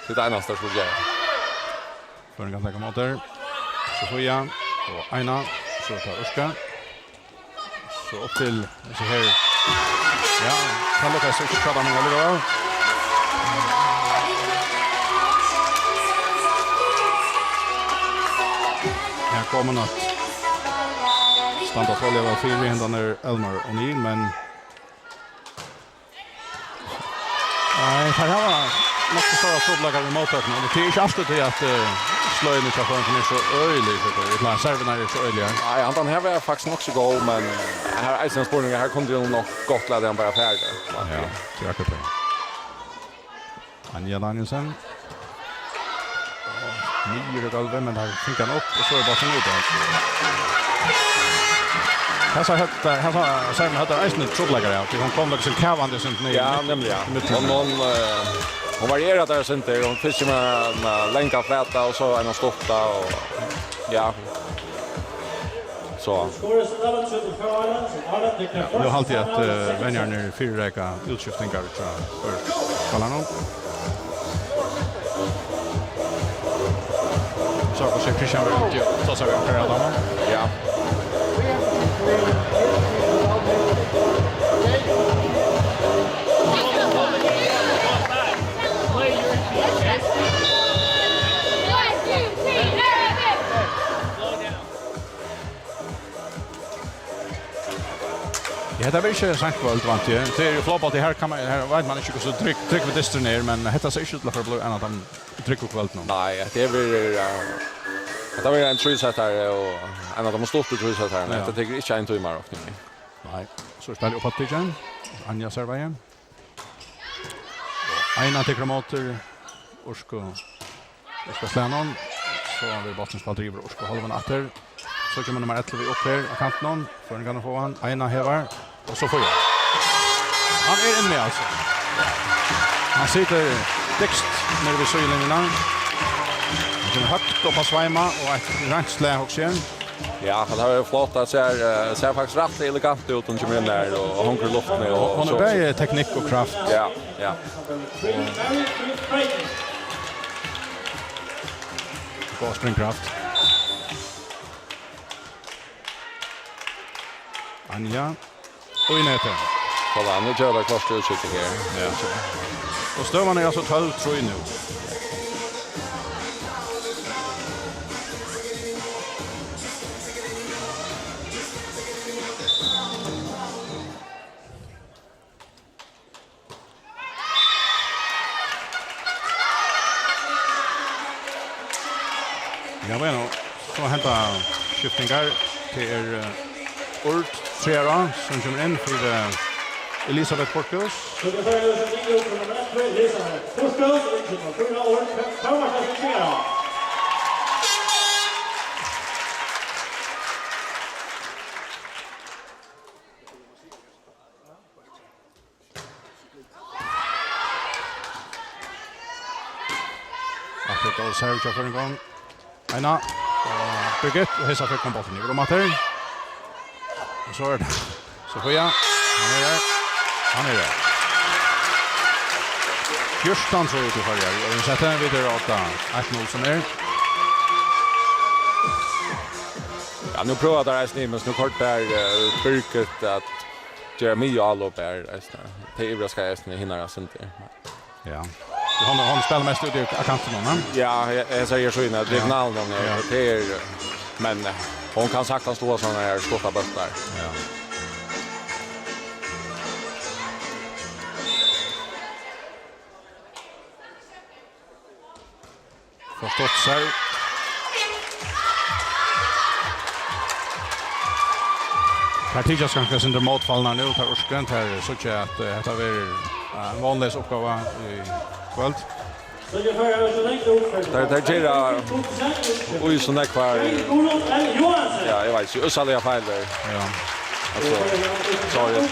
tað er tað einasta, tað skuldi gera. Føroyingar taka ímóti. Sofia og Eina, so tar Urska. So upp til hesi her. Ja, tað lukkast ikki hjá teimum allíkavæl. komin at standa tolv fyri, hendan er Elmar O'Neill, men nei, teir hava nokk so stórar trupulleikar við móttøkuni, og tað er ikki altíð tí at, eh, sløgini hjá føroyingum eru so øgilig, ella servirnar eru so øgiligar. Nei, handan her var faktiskt nokk so góð, men, eh, her er eisini ein spurning, her kundi hon nokk gott latið hann bara farið. Ja, tað er akkurát tað. Anja Danielsen. Niður í gólvið, men teir fingu hann upp, og so er bólturin úti. Her sá, her sá, her sá, sær, men hetta er eisini trupulleikar, ja. Tí hon kom líkasum kavandi sum niður. Ja, mitt, nemliga. Mitt. Hon, hon, eh, hon varierar har eitt sindur. Hon fyrst kemur ein, eh, langa flata, og so ein stutta, og, ja. So. Nú haldi eg at, eh, venjarin er fyrireika útskiftingar hjá Føroyska skálanum. So, hvussu Christian vil tosa við okkara dómara. Ja. Ja, hetta verður ikki seint kvøld, vænti eg. Tað er jú floppað, at her kann man, her veit man ikki, hvussu trygg, tryggur dysturin er, men hetta sær ikki út til at fara at blíva ein av teimum tryggu kvøldunum. Nei, hetta verður, eh, hetta verður ein trísettari og ein av teimum stuttu trísettarunum. Ja. Hetta tekur ikki ein tíma, rokni eg við. Nei, so er spælið uppaftur. Anja servaði. Eina tekur á móti Urku. Urku slænan. So verður bólturin spældur yvir Urku hálvan aftur. So kemur nummar ellivu upp her á kantinum. Føroyingarnir fáa hann. Eina hevar. Og so fáa hann. Hann er inni, altso. Hann situr dypst niðri við síðulinjuna. Hann kemur høgt upp á sveima og eitt reint slag, hugsi eg. Ja, tað er flott. Tað sær, eh, sær faktiskt rættiliga elegant út, hon kemur inn har og, og hongur í luftini og, og hon hevur so bæði teknikk og kraft. Ja, ja. Góð springkraft. Anja. Og í netið. Voilà, nú gera teir klárt til útskifting her. Ja. Og støðan er altso tólv trý nú. Ja, bueno, so henda skiftingar. Tað er, eh, Urd, trý ár, sum kemur inn fyri, eh, Elisabeth Borchhus. Aftur góð serve hjá føroyingum. Eina. Og Birgit, og hesa ferð kom bólturin yvir um aftur. Og so er tað Sofia. Hann er har. Hann er har. Fjúrtan trý til Føroyar. Og vit eru átta eitt null sum er. Ja, nú prøva teir eisini, men nú koyrir teir, eh, Birgit at gera miðjuálop her, eisini. Tað yvirraskar eisini hinar eitt sindur. Ja. Hon, hon spælir mest úti á kantinum, ha? Ja, eg, eg sigi so, at diagonalen, ja, ja, tað er, men, eh, hon kann saktans sláa sovorðnar her skottar bóltar. Ja. Forstått seg. Teir tykjast kanska eitt sindur mótfallnar nú, teir Urku, teir síggja at, eh, hetta verður, eh, ein vónleys uppgáva í kvøld. Teir, teir gera í so nógvar, ja, eg veit ikki, ússaliga feilir. Ja. Altso, sorry, eh,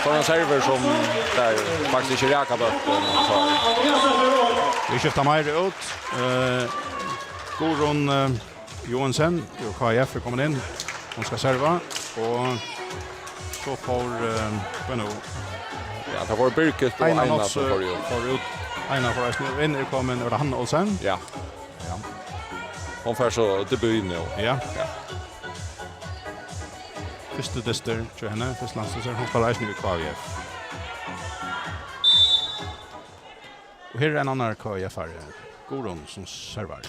sovorðnar servur sum teir faktiskt ikki raka bóltin, sorry. Vit skifta meira út. Eh, Guðrun, eh, Joensen úr K I F er komin inn. Hon skal serva, og so fór, eh, hvat nú? Ja, tað var Birgit og Eina Eina Nolsøe sum fór út. Fór út. Eina fór eisini inn, er komin, er tað Hanna Olsen? Ja. Ja. Hon fær so debut nú. Ja. Ja. Fyrsti dystur hjá henni, fyrsti landsdystur, hon spælir eisini í K I F. Og her er ein annar K I F-ari, Guðrun, sum servar.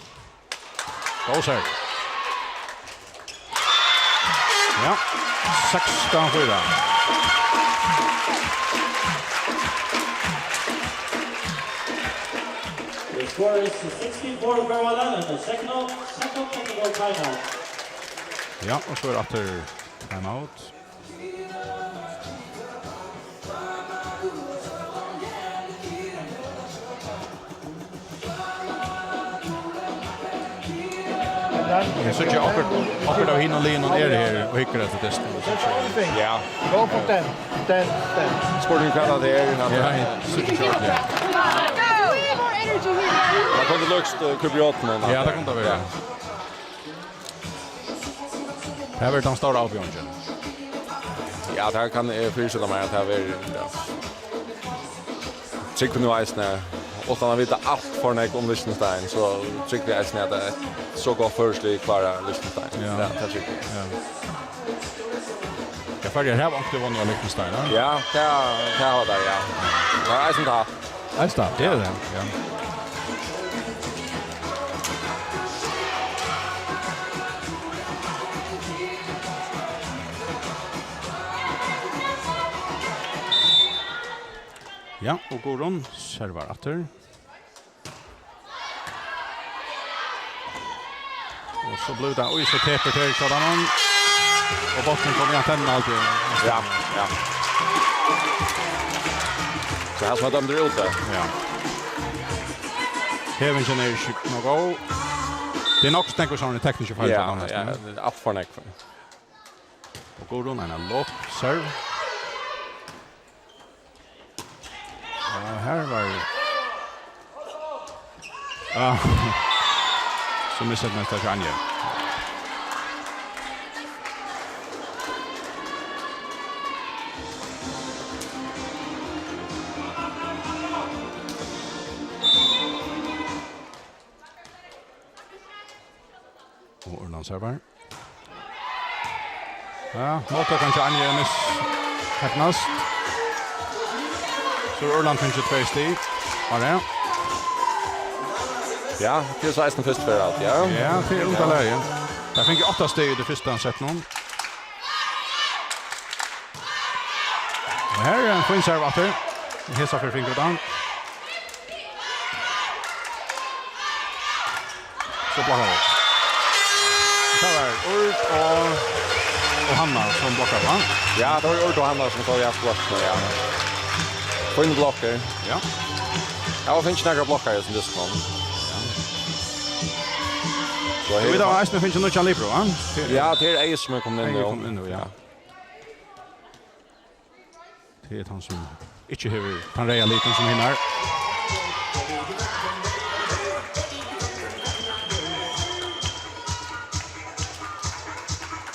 Góð serve. Ja, seks komma fýra. The score is sixteen four for Royal Island, the second, second technical timeout. Ja, og so er aftur timeout. Eg síggi okkurt, okkurt av hinum liðunum er her og hyggur eftir dystin. Ja. Go for ten, ten, ten. Spurning hvat tað er, at ja, eg síggi ikki ordiliga. Man kundi lukst, eh, kypriotunum. Ja, tað kundi tað verið. Ja. Tað verður tann stóra avbjóðingin. Ja, tað kann eg fyristilla mær, at tað verður, ja. Trúgvi nú eisini, uttan at vita alt for nógv um Liechtenstein, so trúgvi eg eisini, at eitt so gott føroyskt lið klárar Liechtenstein. Ja. Ja, tað trúgvi eg. Ja. Ja, Føroyar hava onkuntíð vunnið á Liechtenstein, ja? Ja, tað, tað hava teir, ja. Tað er eisini tað. Eisini tað, tað er tað, ja. Ja, og Guðrun servar aftur. Og so blívur tað ís og tepur til hjá teimum. Og bólturin kom í antennuna, alt í einu. Ja, ja. So her sum er dømdur úti. Ja. Hevingin er ikki nóg góð. Tað er nokk so nógv sovorðnar tekniskar feilir, ja, ja, tað er alt for nógv. Og Guðrun, ein lob serve. Ja, her var, ja. So missir hann næstan ikki Anja. Og Ørland servar. Ja, móttøkan hjá Anju er misheppnast. So hevur Ørland fingið tvey stig. Var tað? Ja, tað er so eisini fyrstu ferð, ja. Ja, tað er undarligt, ja. Teir fingu átta stig í tí fyrsta settinum. Og her er ein fín serve aftur. Hesa ferð fingu teir hann. So blokkar hann. Tað var Urd og, og Hanna sum blokkaðu, va? Ja, tað var Urd og Hanna sum stóðu í blokkini, ja. Fínar blokkir. Ja. Ja, og fingið nakrar blokkar í hesum dystinum. Ja. So her vit hava eisini fingið nýggjan libero, va? Ja, tað er Eyðun sum er komin inn, Eyðun er komin inn nú, ja. Ja. Tað er hann sum ikki hevur tann reyða litin sum hinar.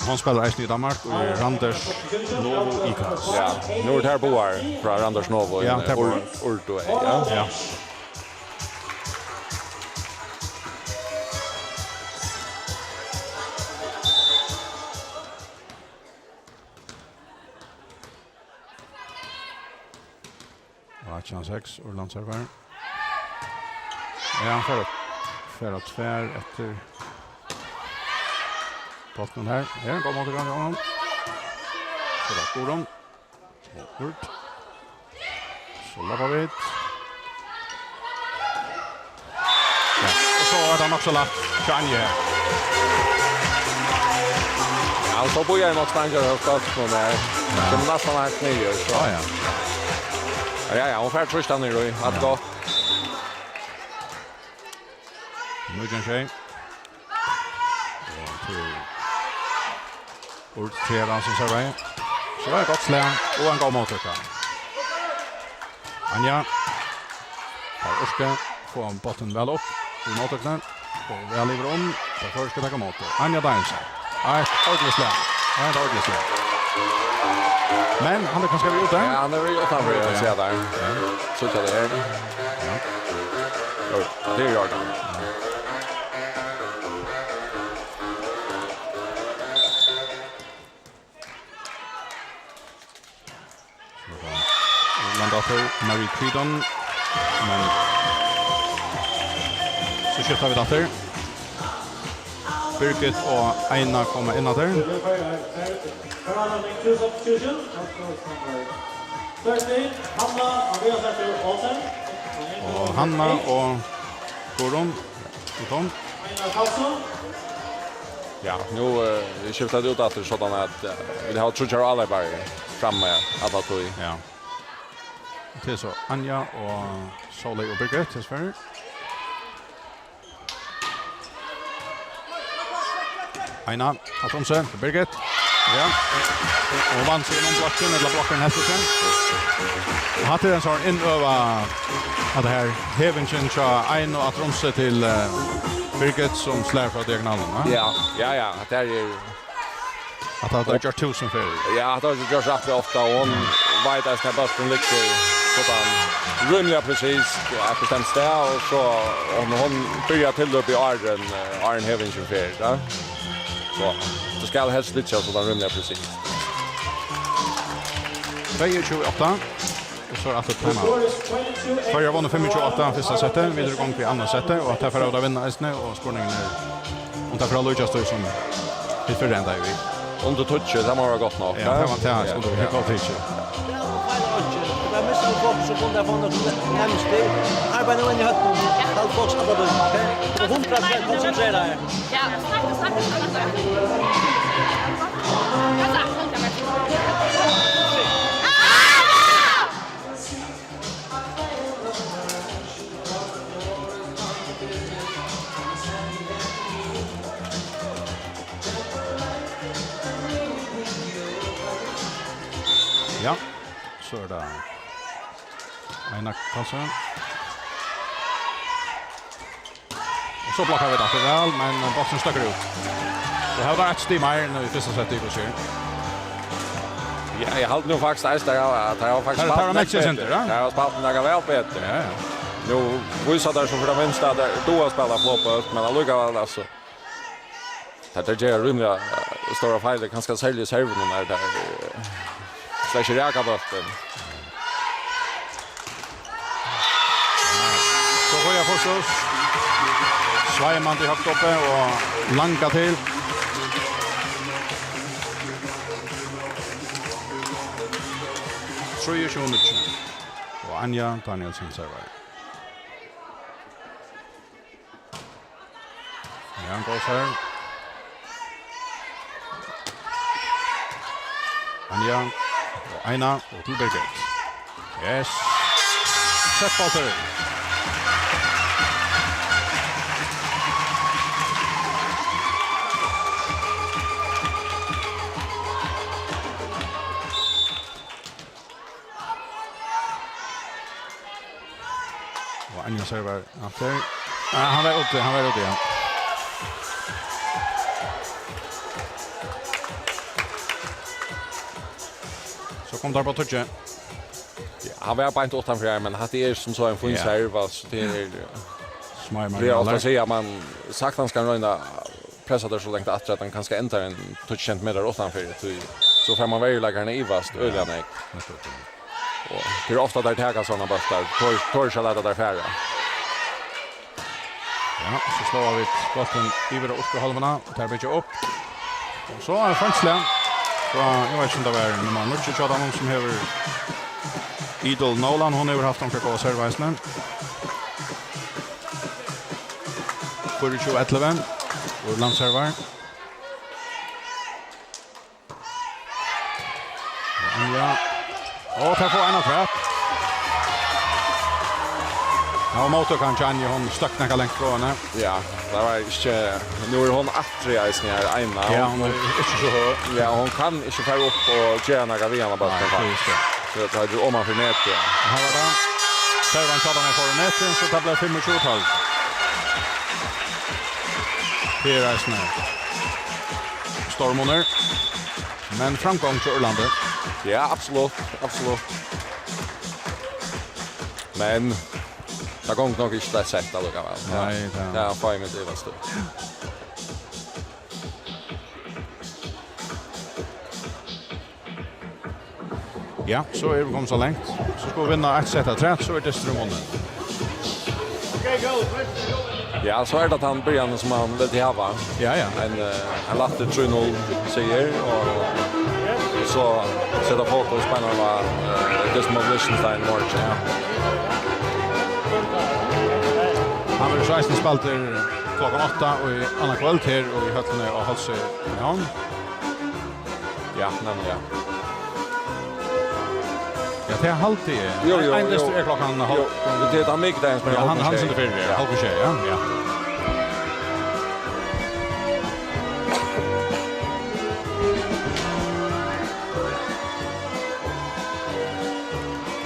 Hann spælir eisini í Danmark, og er Randers Novo I K A S. Ja, nú eru teir báðir frá Randers Novo, ja, teir báðir. Ur-, Urdu, ja. Ja. Og átjan seks, Ørland servar. Ja, hann fer at, fer at tvær eftir bóltin her. Ja, góð móttøka hjá honum. So er tað Guðrun. Og Urd. So lobba vit. Ja, og so er tað nokk so lætt hjá Anju her. Ja, hann stóð og bíðaði nokk so leingi, og skot kom har. Ja. Sum næstan heilt niður, so. Ja, ja. Ja, ja, hon fær trýst hann niður í. Alt gott. Nítjan sjey. Og til Urd Tveran sum servar. So er tað gott slag og ein góð móttøka. Anja. Har Urd fær bóltin væl upp í móttøkuni. Og væl yvir um. Tað føroyska taka móti. Anja Danielsen. Eitt ordentligt slag. Eitt ordentligt slag. Men hann er kanska við úti. Ja, hann er við utanfyri, ja. Sær tað. Ja. So tað er. Ja. Jú, tað er í ordan. Landa aftur, Marie Kvidon. Men so skifta vit aftur. Birgit og Eina koma inn aftur. Two substitutions. Number thirteen, Hanna Andreasdóttir Olsen. Og Hanna og Guðrun. Velkommen. Einar Karlsson. Ja, nú, eh, skifta tey út aftur, soleiðis at, eh, vit hava tríggjar áleyparar frammi alla tíð. Ja. Tað er so Anja og Sóley og Birgit, tess fyri. Eina, av Tromsø, til Birgit. Ja. Og vann seg innom blokken, ella blokken helt seg. Og hatt er ein sånn innøva, at det her hevingen fra Eina av Tromsø til, eh, Birgit, som slår fra diagonalen, va? Ja, ja, ja, det er jo At hatta er gjørt túsund ferðir. Ja, hatta er gjørt rættiliga ofta, og hon veit eisini at bólturin liggur sodan rímiliga presist á eitt bestemt stað, og so, og hon byrjar tilløpið áðrenn, eh, áðrenn hevingin fer, ja. So, tú skalt helst liggja sodan rímiliga presist. Tveyogtjúgu átta. Og so er aftur timeout. Føroyar vunnu fimmogtjúgu átta fyrsta setti. Vit eru í gongd við annað setti, og tað fer at vinna eisini, og spurningurin er, um tað fer at líkjast tí sum vit fyrr endaðu við. Undir tíggju, tað má vera gott nokk, ja, ja? Tað var, tað skuldi verið gott tíggju. Ja, og feilar einki. Tað var mist av fólk, so kunnu tey fáa nøkur næmst til. Arbeiða nú inn í høvdinum. Halt fólk, halda tey, ok? Og hundrað prosent konsentreraðir. Ja, snakka, snakka, snakka. Ja, so er tað Einar Karlsson. Og so blokkar vit aftur væl, men bólturin støkkur út. So her var eitt stig meir enn í fyrsta seti, tú sær. Ja, eg haldi nú faktiskt eisini, at tey hava, at tey hava faktiskt Tey, tey hava spælt nógv mekst seg betur. Sindur, ja. Tey hava spælt nakað væl betur. Ja, ja. Nú vísa teir so fyri tað minsta, at teir duga at spæla floppbólt, men allíkavæl, altso. Tað er gera rímiliga, eh, stóra feil, kanska serliga í servinum, har teir, eh, slett ikki raka bóltin. So fáa Fossvogsmenn sveimandi høgt uppi og langa til. Trýogtjúgu níggju. Og Anja Danielsen servar. Ja, hann góð serve. Anja og Eina og til Birgit. Yes. Sett bóltur. Og Anja servar aftur. Ja, hann var úti, hann var úti, ja. So kom teir upp á tíggju. Ja, hann var beint uttanfyri her, men hatta er sum so ein fín Ja. serve, altso, tað er Smáir Tað er ofta marginalir. At siga, at man saktans kann royna at pressa teir so langt aftur, at hann kanska endar ein tjúgu sentimetrar uttanfyri, tí so fær man veruleikan at ivast øgiliga nógv. Nettupp. Og tað er ofta, teir taka sovorðnar bóltar, teir, teir ikki lata teir fara. Ja, so sláa vit bóltin yvir á Urkuhálvuna, og teir byggja upp. Og so er feinslega. So, eg veit ikki, um tað var nummar níggju hjá teimum, sum hevur Idol Nolan, hon hevur havt onkra góða serve eisini. Fýraogtjúgu ellivu úr landservar. Ja. Og teir fáa ein afturat. Ja, og móttøkan hjá Anju, hon støkk nakað langt frá henni. Ja, tað var ikki, nú er hon aftur í eisini her, Eina. Ja, hon er ikki so høg. Ja, hon kann ikki fara upp og gera nakað við hana, bara Nei, tað er just tað. So tað er oman fyri netið, ja. Og her var tað. Servan hjá teimum fór í netið, so tað bleiv fimmogtjúgu tólv. Her er eisini stormunar. Men framgongd hjá Írlandi. Ja, absolutt, absolutt. Men tað gongur nokk ikki til eitt sett allíkavæl. Nei, tað Tað er fein við ivast. Ja, so eru vit komin so langt. So skulu vit vinna eitt sett afturat, so er dysturin vunnin. Ja, so er tað tann byrjanin, sum man vildi hava. Ja, ja. Ein, eh, ein lættur trý null sigur, og Tað er fokus, spennandi, eh, Dismal Liechtenstein í morgin. Ja. Hann verður so eisini spældur klokkan átta og í annað kvøld her og í høllini á Hálsi í København. Ja, nemliga. Ja, tað haldi eg. Jú, jú, ein dystur jú. Er klokkan hálv. Jú, tað er tann mikudagin, sum er Ja, hann, hálvgum hann sjey. Sum er fyrr, ja. Hálvgum sjey, ja. Ja.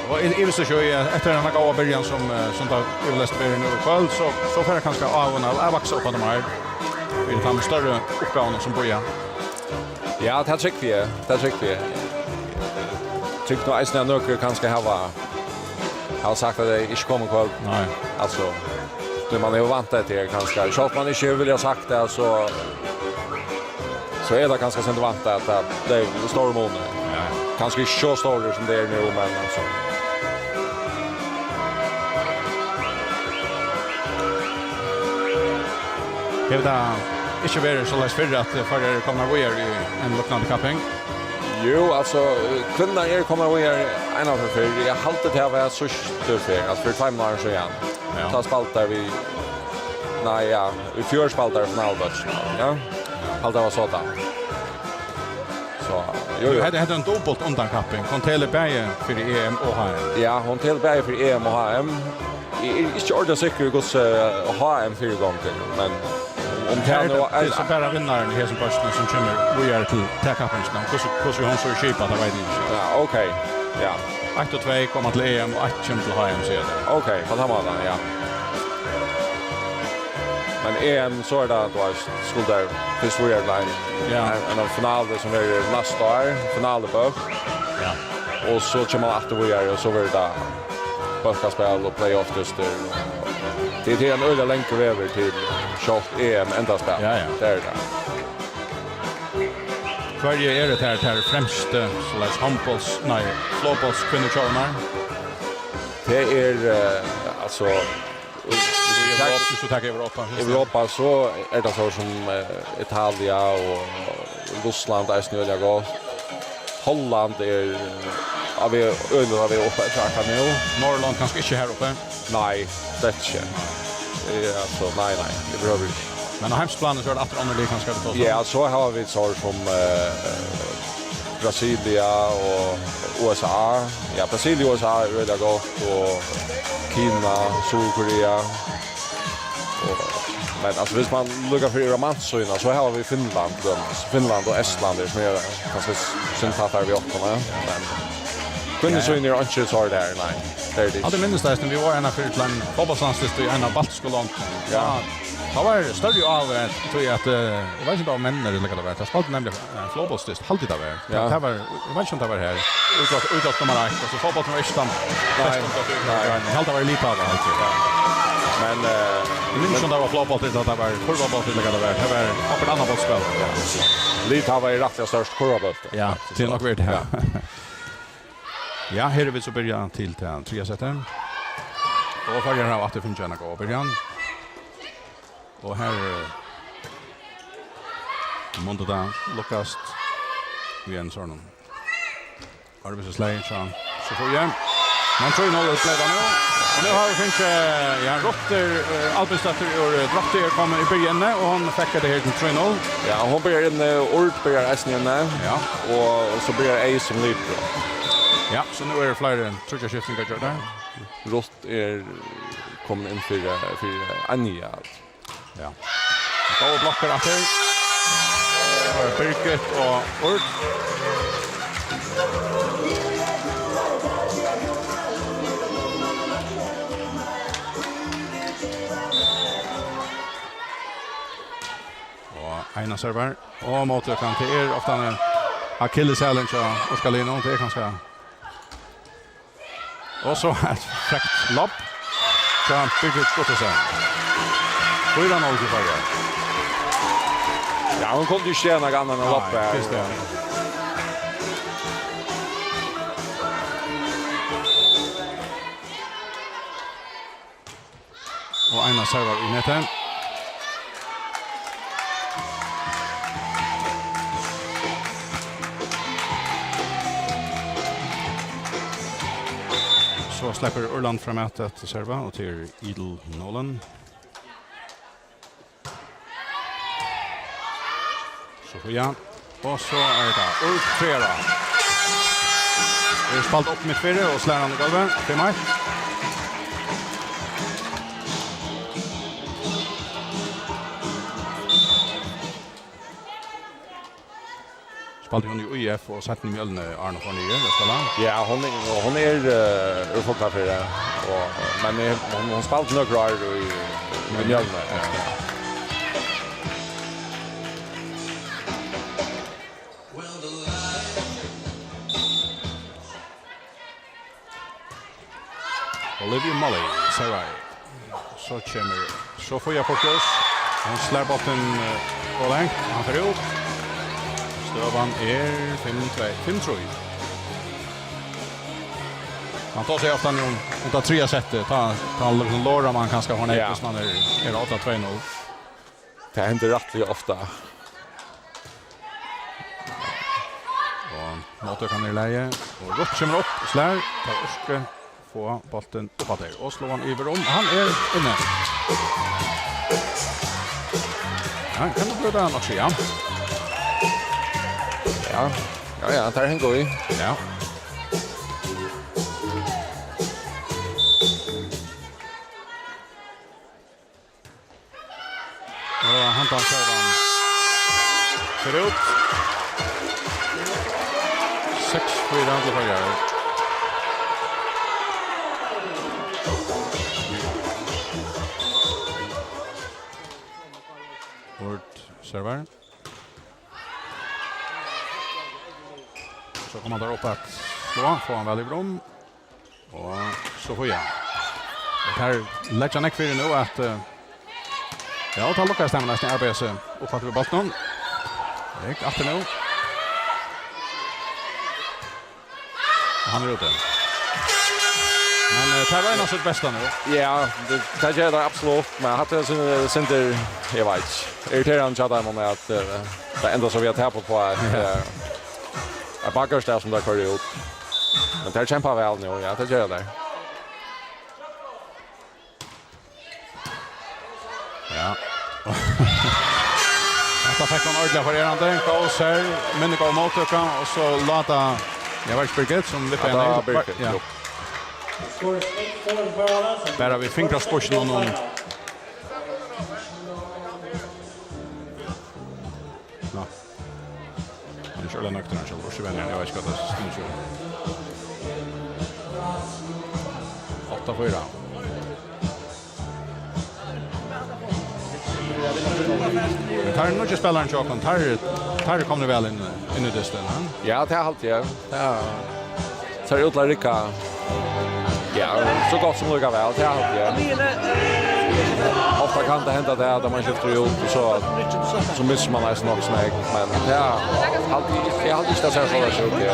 Og eg, eg visti ikki, eg, eftir hana góða byrjan sum, eh, sum tað yvirleyst verður nú í kvøld, so, so fer kanska áhugin at, at vaksa upp á tað meir. Fyri teimum størri uppgávunum sum bíða. Ja, tað trúgvi eg. Tað trúgvi eg. Trúgvi nú eisini, at nøkur kanska hava, hava sagt, at tey ikki koma í kvøld. Nei. Altso, tí man hevur vantað tað her, kanska. Sjálvt man ikki hevur viljað sagt tað, so, so er tað kanska sindur vantað, at tað, tað er stórur munur. Ja. Kanska ikki so stórur, sum tað er nú, men, altso. Hevur tað ikki verið soleiðis fyrr, at Føroyar eru komnar víðari í eini líknandi kapping? Jú, altso, kvinnurnar eru komnar víðari eina ferð fyrr. Eg haldi, tað var síðstu ferð, altso, fyri tveimum árum síðan. Ja. Tá spældu tær við, nei, ja, í fjør spældu tær finalubóltin, ja. Haldi, tað var soleiðis. So, jú, jú. Hetta, hetta er ein dupult undankapping. Hon telur bæði fyri E M og H M. Ja, hon telur bæði fyri E M og H M. Eg eri ikki ordiliga sikkur í, hvussu, eh, H M fyrigongur, men um Her tað er nú tað, tað er so bara vinnarin í hesum bólkinum, sum kemur víðari til ta kappingina. Hvussu, hvussu hon so er skipað, tað veit eg ikki. Ja, ok. Ja. Eitt og tvey koma til E M, og eitt kemur til H M, sigur tað. Ok, på den måten, ja. Men E M, so er tað, tú veitst, skuldu tær fyrst víðari til ein, Ja. ein, ein finalu sum verður næsta ár, finalubólk. Ja. Og so kemur man aftur víðari, og so verður tað bólkaspæl og playoff-dystir. Tað er ein øgiliga langur vegur til sjálvt E M endaspæl. Ja, ja. Tað er tað. Hvørji eru tær, tær fremstu, soleiðis, hondbólts-, nei, flogbóltskvinnur hjá tær? Tað er, eh, altso, Í Europa, viss tú tekur Europa, viss tú Europa, so er tað so sum, eh, Italia og Russland eisini øgiliga gott. Holland er, eh, á veg, øgiliga á veg upp eftir akkurát nú. Norðurlond kanska ikki her uppi? Nei, slett ikki. Eh, altso, nei, nei, yvirhøvur ikki. Men á heimsplani so er tað aftur onnur lið kanska, vit tosa um. Ja, so hava vit so sum, eh, Brasilia og U S A. Ja, Brasilia og U S A er øgiliga gott, og Kina, Suðurkorea. Og, men, altso, viss man lukkar fyri úr manssíðuna, so hava vit Finnland, til dømis. Finnland og Estland er, sum er kanska sindur tættari við okkum, ja. Men kvinnusíðan er einki so har, nei. Tað er tað ikki. Ja, tað minnist eg, vit vóru eina ferð til ein fótbóltslandsdyst í einum av baltisku londunum. Ja. Ja, tað var størri áhugi, tí at, eh, eg veit ikki, um tað var menn ella hvat tað var. Tað spældi nemliga, eh, flogbóltsdyst, haldi eg tað var. Ja. Tað var, eg veit ikki, um tað var her. Útvarp, útvarp nummar eitt, altso, fótbóltur var ikki stand-, Nei. Stand-, Nei. Eg haldi, tað var í Litava, haldi eg. Ja. Men, eh, Eg minnist ikki, um tað var flogbóltur, ella tað var kurvabóltur, ella hvat tað var. Tað var okkurt annað bóltspæl. Litava er rættiliga stórt kurvabóltur. Ja, tað er nokk verið, ja. Ja. Ja, her eru vit so byrjað til tað triðja settið. Og Føroyar hava aftur fingið eina góða byrjan. Og her, eh, mundi tað lukkast við ein sovorðnan arbeiðsslag hjá Sofie. Men trý null bleiv tað nú. Og nú hava vit fingið, ja, Ruth, eh, Albinsdóttir úr, eh, Drotti er komin í byrjanini, og hon fekk hetta her til trý null. Ja, hon byrjar inni, Urd byrjar eisini inni. Ja. Og, og so byrjar Ey sum libero. Ja, so nú eru fleiri tríggjar skiftingar gjørdar. Ruth er komin inn fyri, fyri Anja. Ja. Góðar blokkir aftur. Her er Birgit og Urd. Og Eina servar. Og móttøkan, tað er ofta ein akilleshælin hjá Óskarlinu. Tað er kanska Og so eitt frekt lobb hjá Birgit Guttesen. Fýra null til Føroyar. Ja, hon kundi ikki gera nakað annað enn at Nei, lobba her. Fyrst er Og Eina servar í netið. So sleppur Írland framat at serva, og til Edel Nolan. Sofia. Og so er tað Urd Trea. Er spælt upp mitt fyri og slær hann í gólvið. Fimm eitt. Spældi hon í U F og seinni í Mjølni, áðrenn hon fór niður at spæla. Ja, hon er, hon er, eh, úr Fuglafirði, og, men hon, hon spældi nøkur ár í, í Mjølni, ja. Olivia Molly, servar. So kemur Sofia Porteous. Hon slær bóltin, eh, ov langt. Hann fer út. Støðan er fimm tvey, fimm trý. Man tosar ofta um, um tað triðja settið. Tá, tá lorar man kanska hon er, ja, hvis man er, er átta tvey null. Tað hendir rættiliga ofta. Og móttøkan er í lagi. Og Ruth kemur upp, slær. Tær orka fáa bóltin upp eftir og sláa hann yvir um. Hann er inni. Ja, hann kann nokk brúka hann nokk, ja. Ja, ja, ja, tær hanga í. Ja. Og handan servan fer út. Seks fýra til Føroyar. Urd servar. So koma teir upp at sláa, fáa hann væl yvir um. Og Sofia. Og her leggja nógv fyri nú at, eh, ja, og tá lukkast teimum næstan arbeiða seg upp aftur við bóltinum. Gekk aftur nú. Og hann er úti. Men, eh, tað royna sítt besta nú. Ja, tað, tað gera teir absolutt. Men hatta er synd, synd er, eg veit ikki. Irriterandi hjá teimum er at, eh, tað endar so við at tapa uppá eitt, ja, eh, eitt bakkastav sum teir koyra út. Men teir kempa væl nú, ja, tað gera teir. Ja. Hetta fekk hann ordiliga forerandi. Góð serve, minni góð móttøka, og so lata, eg veit ikki, Birgit, sum vippar hann. Ja, Birgit, ja. Bara við fingraspískinum og Nå. Hann er ikki øgiliga nøgdur, hann sjálvur. Ikki venjandi, eg veit ikki, hvat tað stendur. Átta fýra. Men teir nýggju spælararnir hjá okkum, teir, teir eru komnir væl inn, inn í dystin, ha? Ja, tað haldi eg. Ja. Sær út til at rigga, ja, so gott sum líka væl, tað haldi eg. Ofta kann tað henda tað at man skiftir út, og so, so missir man eisini nokk so nógv, men tað haldi eg, eg haldi ikki, tað sær so verst út, ja.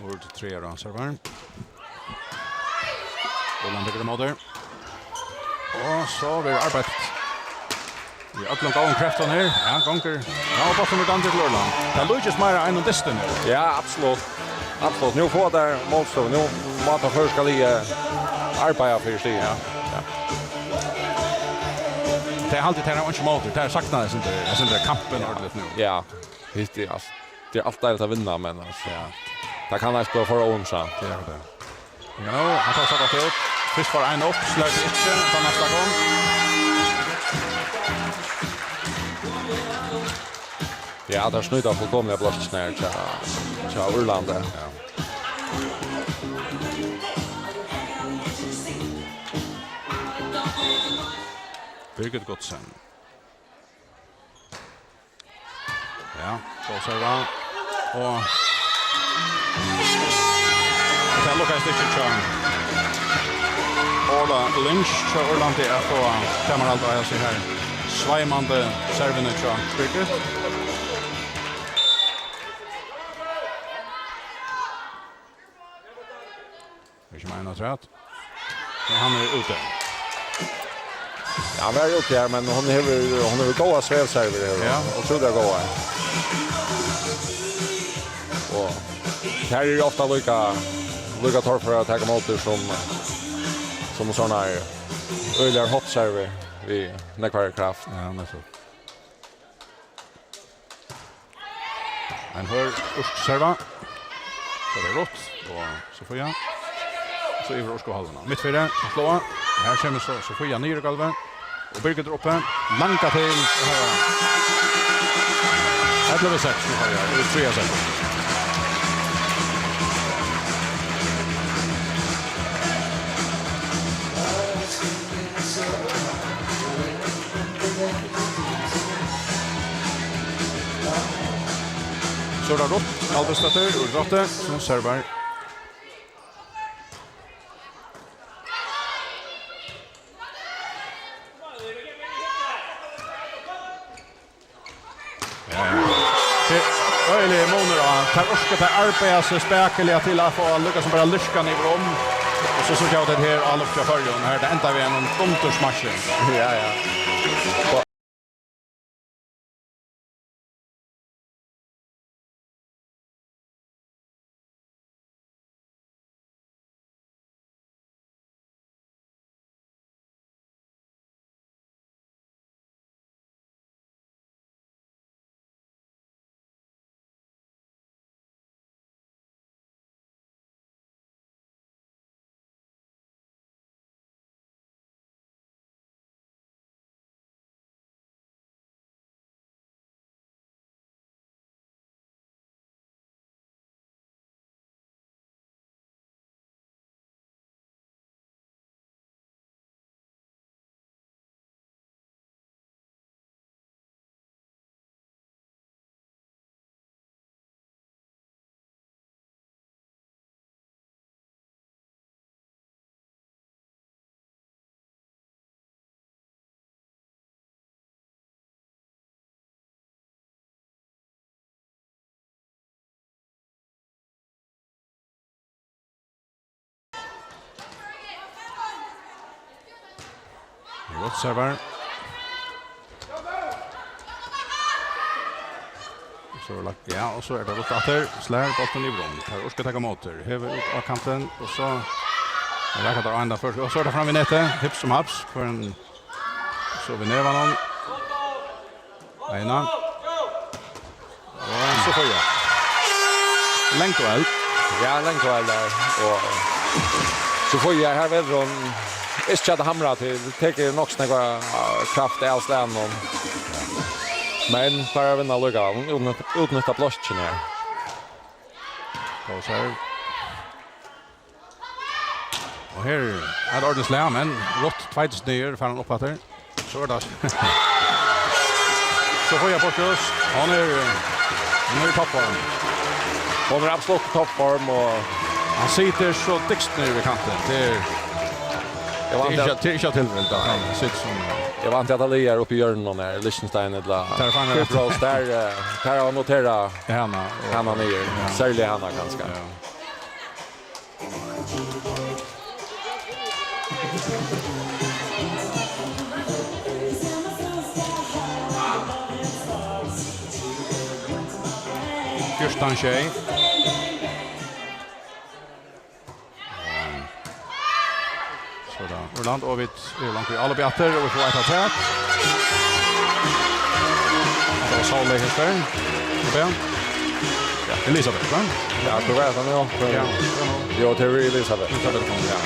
Urd Trea servar. Írland tekur ímóti. Og so verður arbeitt í øllum góðum kreftum her. Ja, gongur. Ja, og bólturin verður dæmdur til Írland. Tað líkist meira einum dysti nú. Ja, absolutt. Absolutt. Nú fáa teir mótstøðu. Nú má tað føroyska liðið arbeiða fyri stig. Ja, ja. Tað er altíð, tað er einki mót. Tað er saknað, eg synes, eg synes, kampin ordiliga nú. Ja. Hitt er alt. Tað er alt deiligt at vinna, men, altso, ja. Tað kann eisini blíva for óinteressant. Tað er tað. Ja, hann tosar gott út. Fyrst fær ein upp, slær tað ikki, tað næsta kom. Ja, teir snýta fullkomiliga blástið her hjá, hjá Írlandi. Ja. Birgit Gottsen. Ja, so servar. Og Tað lukkaðist ikki hjá Orla Lynch hjá Írlandi at fáa tamarhald á hesi her sveimandi servini hjá Birgit. Ikki meir enn afturat. Men hann er úti. Ja, hann er úti her, men hon hevur, hon hevur góðar svevservir her. Ja. Ótrúliga góðar. Og her er ofta líka, líka torført at taka ímóti sum, sum sovorðnar øgiliga hoppservir við nógvari kraft. Ja, nettupp. Ein hørð írsk serva. So er tað Ruth og Sofia. So yvir á írsku hálvuna. Mitt fyri, at sláa. Her kemur so Sofia niður í gólvið. Og Birgit er uppi. Langa til. Og her er hann. Ellivu seks, nú fara vit í triðja sett. So er tað Ruth Albertsdóttir úr Gróttu, sum servar. Ja, ja. Tað er øgiligur munur á. Tær orka, tær arbeiða seg spakuliga til at fáa líka sum bara lirkan yvir um. Og so síggja vit her á Lukka Føroyum. Her er tað enda við einum dundursmassi. Ja, ja. Ruth servar. So er lagt, ja, og so er tað Ruth aftur. Slær bóltin yvir um. Tær orka taka ímóti. Hevur út á kantin, og so rakar tað á enda først. Og so er tað fram við netið. Hips sum haps. Hvør ein So við nevanum. Eina. Og Sofia. Langt væl. Ja, langt væl har. Og Sofia, her verður hon ikki at hamra til. Tekur nokk so nógva, eh, kraft av slagnum. Men klárar at vinna allíkavæl. Hon utnytt-, utnyttar blokkin her. Góð serve. Og her er tað ordiliga slag, men Ruth tveitir niður, fær hann upp aftur. So er tað Sofia Portius. Hon er, hon er í toppform. Hon er absolutt í toppform, og hon situr so dyggt niðri við kantin. Tað er, Eg tað er vænti ikki, at, tað er ikki tilvild, at hon situr sum eg vænti at tað liggur uppi í hjørnunum her, Liechtenstein ella Tað er fangar. Kypros, har, eh, har hava noterað Hana og hana niður. Ja. Serliga hana, kanska. Ja. Fjúrtan sjey. So er tað Írland, og vit eru langt í álopið aftur, og vit fáa eitt afturat. Tað var Sóley Hesper. Ja, Elisabeth, va? Ja, hvat er tað nú? Ja. Jo, tað er Elisabeth. Elisabeth kom, ja.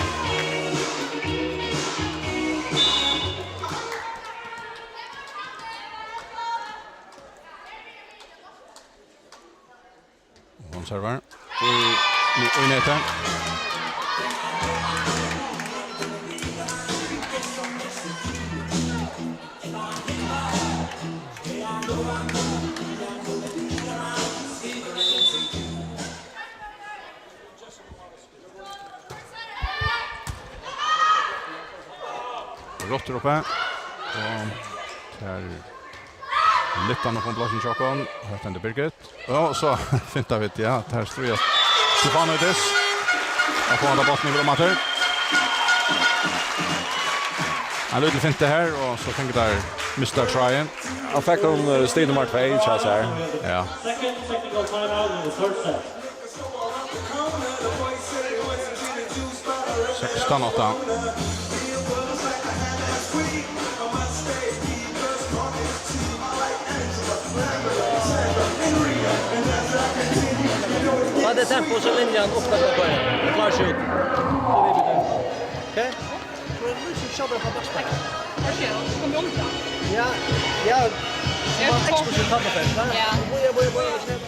Hon servar. Í, í, í netið. Aftur uppi. Og tað er Lyftan upp um blásið hjá okkum. Her stendur Birgit. Og so finta vit, ja, tað her stríðast. Stefanovic. At fáa handa bóltin yvir um aftur. Ein lítil finta her, og so fingu teir mista tráðin. Hann fekk hon, eh, stig nummar tvey, hjá sær. Ja. Second technical timeout in the third set. Sekstan átta. Hvat er tempo, so linjan ofta går på? Klar, skjut. Så vi byter. Ok? Så er det litt skjønner på bakspeilet. Hva skjer da? Så kommer vi om til. Ja, ja. Ja, man eksplosiv tappefelt, va? Ja. Boja, boja, boja.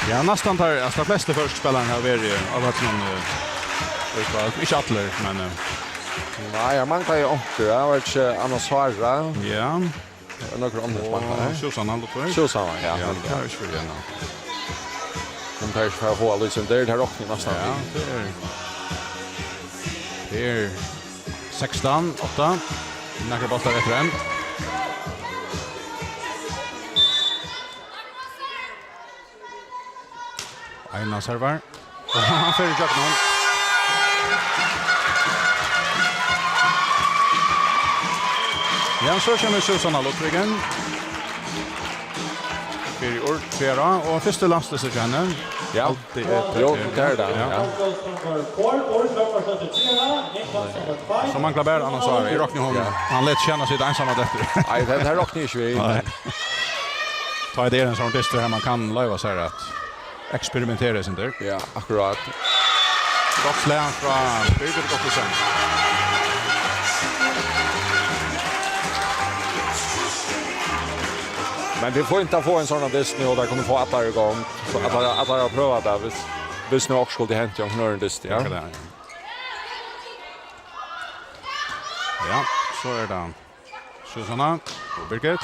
Ja, næstan teir, altso, teir flestu føroysku spælararnir hava verið á vøllinum, eh, í kvøld. Ikki allir, men, eh, Nei, eg mangli jú onkur. Eg veit ikki, Anna Sára. Ja. Og nøkur onnur sum mangla, nei? Susanna Ludvig. Susanna, ja, Ja, heldur. Tað er ikki fyri hana. Men tað er ikki fyri at fáa, liksom, tað er, tað roknar næstan. Ja, tað er. Tað er sekstan átta. Nakrar bóltar eftir enn. Eina servar. Og hann fer ígjøgnum. Ja, so kemur Susanna Ludvig inn. Fyri orð, fyri, og fyrsti landslisti hjá henni. Ja. Altíð er Jú, tað er tað, Ja. ja. So manglar bara Anna Sára. Eg rokni hon, Ja. hann læt seg ikki sita einsamur eftir. Nei, tað, tað rokni eg ikki við. Nei. Tá er tað ein sånn dystur her, man kann loyva seg at eksperimentera eitt sindur. Ja, akkurát. Gott slag frá Birgit Gottesen. Men tað er fínt at fáa ein sånn dyst nú, og tað kunnu fáa allar í gongd. So Ja. allar, allar at prøva tað, viss, viss nú okkurt skuldi hent, ja, nú er ein dyst, ja. Akkurát, ja. Ja, so er tað. Susanna og Birgit.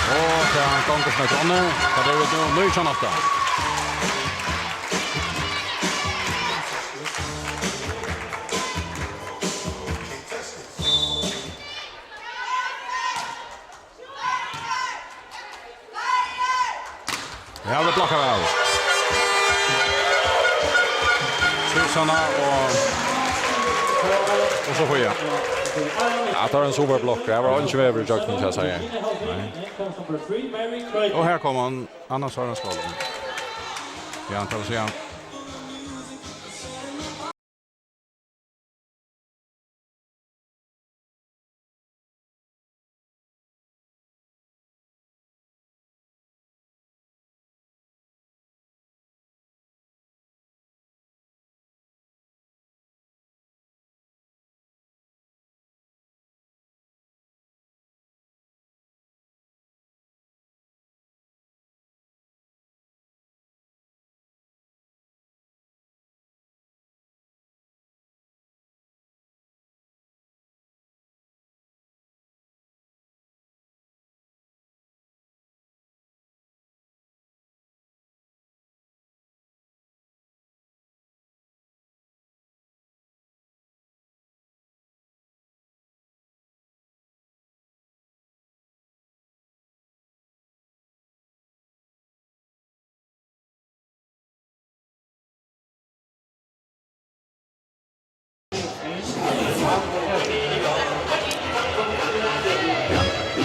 Og tað gongur sum eitt onnur. Tað er nú nítjan átta. Ja, vit blokka væl. Susanna og, og Sofia. Ja, tað var ein super blokk. Tað var ikki veður í gjøgnum, skal eg siga. Nei. Og her kom hann, Anna Sára Skálholm. Ja, tað vil siga. Ja.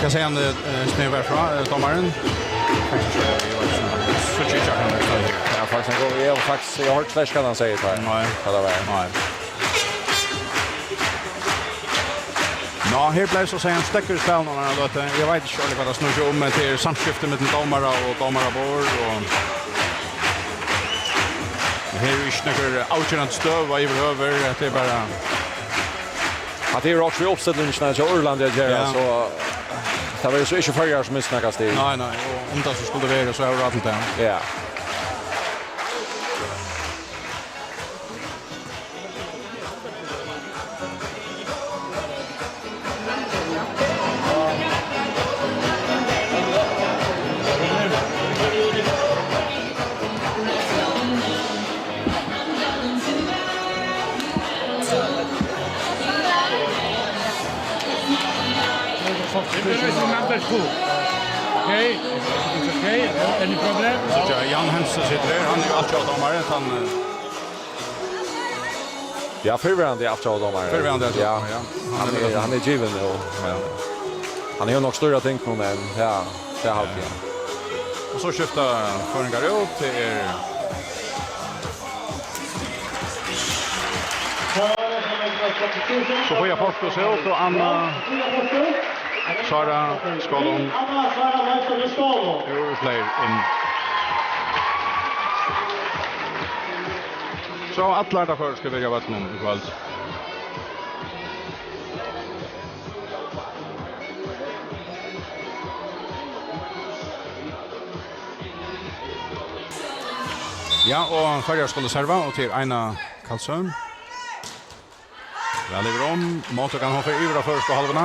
Hvat sigur hann, eh, Snævar frá, eh, dómarin? Faktiskt, eh, eg veit ikki, eg síggi ikki akkurát hvat hann sigur. Ja, faktiskt, hann kom, eg har faktiskt, eg har hoyrt slett hvat hann sigur, tá. Nei. Hvat tað var. Nei. Nå, her bleiv so siga ein steðgur í spælinum, hann har løtu. Eg veit ikki ordiliga hvat tað snýr seg um, men tað er samskifti millum dómara og dómaraborð, og her er ikki nøkur avgerandi støða yvirhøvur, hetta er bara At tað er okkurt við uppstillingina hjá Írlandi at gera, Ja. so tað verður so ikki Føroyar sum missa nakað stig. Nei, nei, og um tað so skuldi verið, so hava vit altíð tað. Ja. If there is a number two. Okay, it's okay. Any problem? So, ja, Jan Hansen situr her, hann er jo altjóðadómari, hann, eh, Ja, fyrrverandi altjóðadómari. Fyrrverandi altjóðadómari, Ja. ja. Hann er, hann er givin nú, men hann hevur nokk størri ting nú, men ja, tað haldi eg. Og so skifta føroyingar út, tað er Sofia Portus út og Anna Sara Skålum úr fleiri inn. So allar tær føroysku byrja vøllin í kvøld. Ja, og Føroyar skulu serva, og til Einar Karlsson. Væl yvir um. Móttøkan, hon fer yvir á føroysku hálvuna.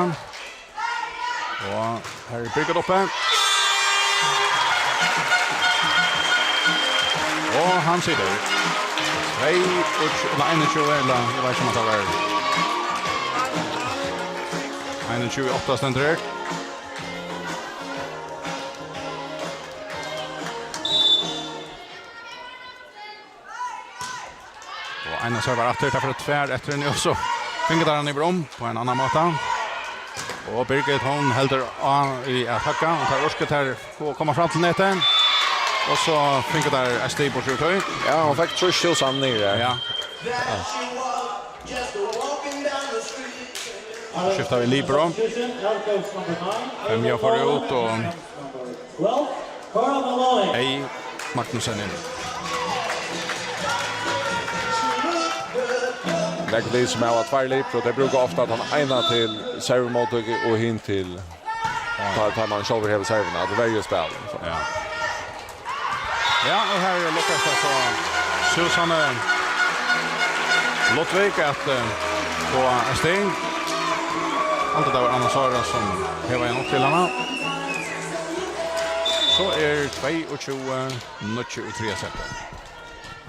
Og her er Birgit uppi. Og hann situr. Tvey og tjúgu, nei, einogtjúgu, ella eg veit ikki um tað var. Einogtjúgu átta stendur her. Og Einar servar aftur, tað fer tvær eftir henni, og so fingu teir hann yvir um á ein annan máta. Og Birgit, hon heldur á í at hagga, og teir orka teir at koma fram til netið. Og so fingu teir eitt stig burtur úr tí. Ja, hon fekk trýss túsund niður har. Ja. Skifta við libero. Femja fer út, og Ei Magnussen inn. Nógv lið sum hava tveir libero, tey brúka ofta tann eina til servumóttøku og hin til tá, tá man sjálvur hevur servuna, at verjuspæl, so. Ja. Ja, og her lukkast tað so Susanne Ludvig at, eh, fáa eitt stig. Alt tað var Anna Sara sum hevaði hann upp til hana. So er tveyogtjúgu níggju í triðja seti.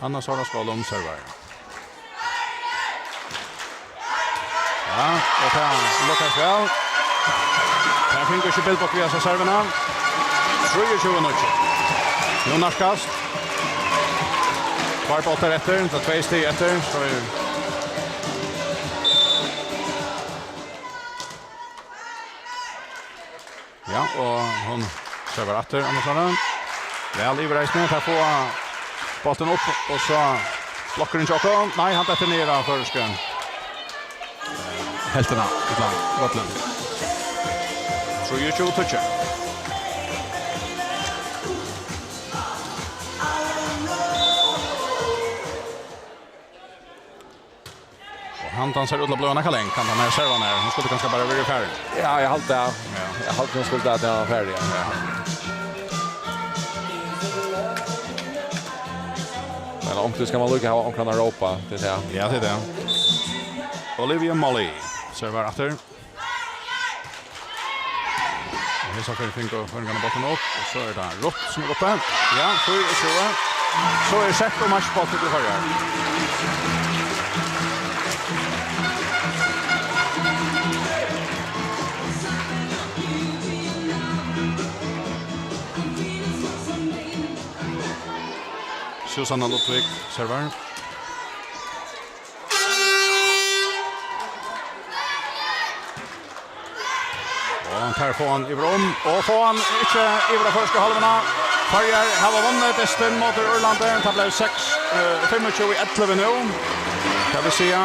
Anna Sara Skålum servar. Ja, og tað lukkast væl. Tað fingu ikki Bilbok við hasa servuna. Trýogtjúgu níggju. Nú nærkast. Tveir bóltar eftir, tað er tvey stig eftir, so er Ja, og hon servar aftur, Anna Sara. Væl yvir eisini, teir fáa bóltin upp, og so blokkurin hjá okkum. Nei, hann dettur niður á føroysku helvtina, ella vøllin. Trýogtjúgu tíggju. Og hann dansar út til bløðuna, Kalle. Hann dansar servan her. Hon skuldi kanska bara verið farin. Ja, eg haldi tað. Ja. Eg haldi, hon skuldi at hann var ferdig, ja. Ja. Men onkuntíð skal man líka hava onkran at rópa, tað er tað. Ja, tað er tað. Olivia Molly servar aftur. Og hesa ferð fingu føroyingarnir bóltin upp, og so er tað Ruth sum er uppi. Ja, fýraogtjúgu. So er sett og matchbóltur til Føroyar. Susanna Ludvig servar. Og teir fáa hann yvir um, og fáa hann ikki yvir á føroysku hálvuna. Føroyar hava vunnið dystin móti Írlandi. Tað bleiv seks, eh, fimmogtjúgu ellivu nú. Tað vil siga,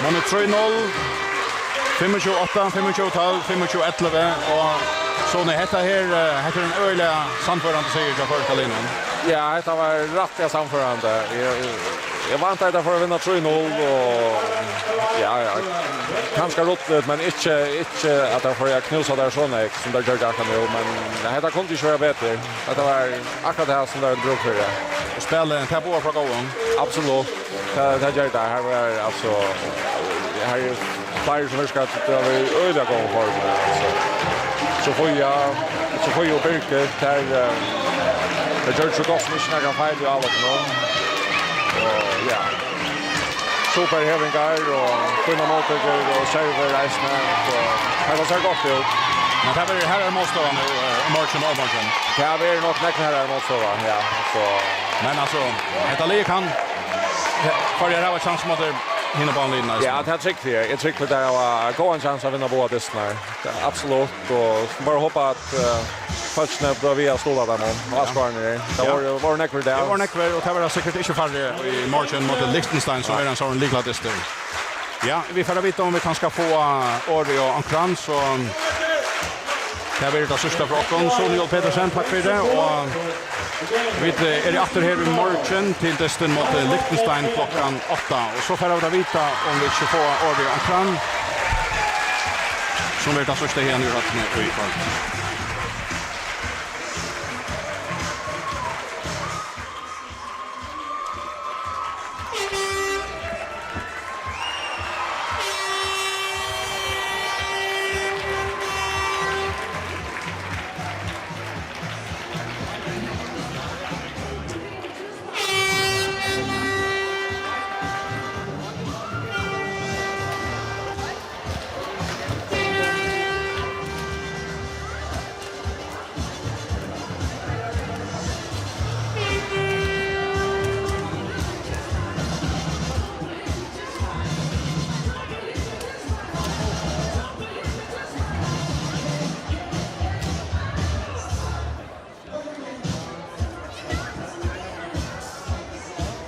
vunnið trý null, fimmogtjúgu átta, fimmogtjúgu tólv, fimmogtjúgu ellivu. Og so nei, hetta her, eh, hetta er ein øgiliga sannførandi sigur hjá føroyska liðnum. Ja, hetta var rættiliga sannførandi. Eg, Eg væntaði, at teir fóru at vinna trý null, og ja, ja, kanska rutligt, men ikki, ikki at teir fóru at knúsa teir so nógv, sum teir gjørdu akkurát nú, men hetta kundi ikki verið betri. Hetta var akkurát tað, sum teir høvdu brúk fyri. Og spælið, tað boðar frá góðum. Absolutt. Tað, tað ger tað. Her var, altso, her er fleiri, sum virkar til at vera í øgiliga góðum formi, altso. Sofia, Sofia og Birgit, her, eh, tey gjørdu so gott sum ikki nakran feil í álopinum. Og, ja, super hevingar og fínar móttøkur og servur eisini. So, hetta sær gott út. Men tað verður harðari mótstøða nú, eh, í morgin og ovurmorgin. Tað verður nokk nógv harðari mótstøða, ja. So. Men, altso, hetta liðið kann, Føroyar hava kjansur móti hinum báðum liðunum eisini. Ja, tað trúgvi eg. Eg trúgvi, teir hava góðan kjans at vinna báðar dystirnar. Ja, absolutt. Og bara hopa at, eh, fólkini blíva við at stuðla teimum. Og áskoðararnir. Tað vóru, vóru nógvir í dag. Tað vóru nógvir, og tað verða sikkurt ikki færri í morgin móti Liechtenstein, sum er ein sovorðin lykladystur. Ja, vit fara at vita, um vit kanska fáa orðið á onkran, so tað verður tað síðsta frá okkum. Sune J. Petersen, takk fyri tað. Og vit, eh, eru aftur her í morgin til dystin móti Liechtenstein klokkan átta. Og so fara vit at vita, um vit ikki fáa orðið á onkran, sum verður tað síðsta her í røddini í kvøld.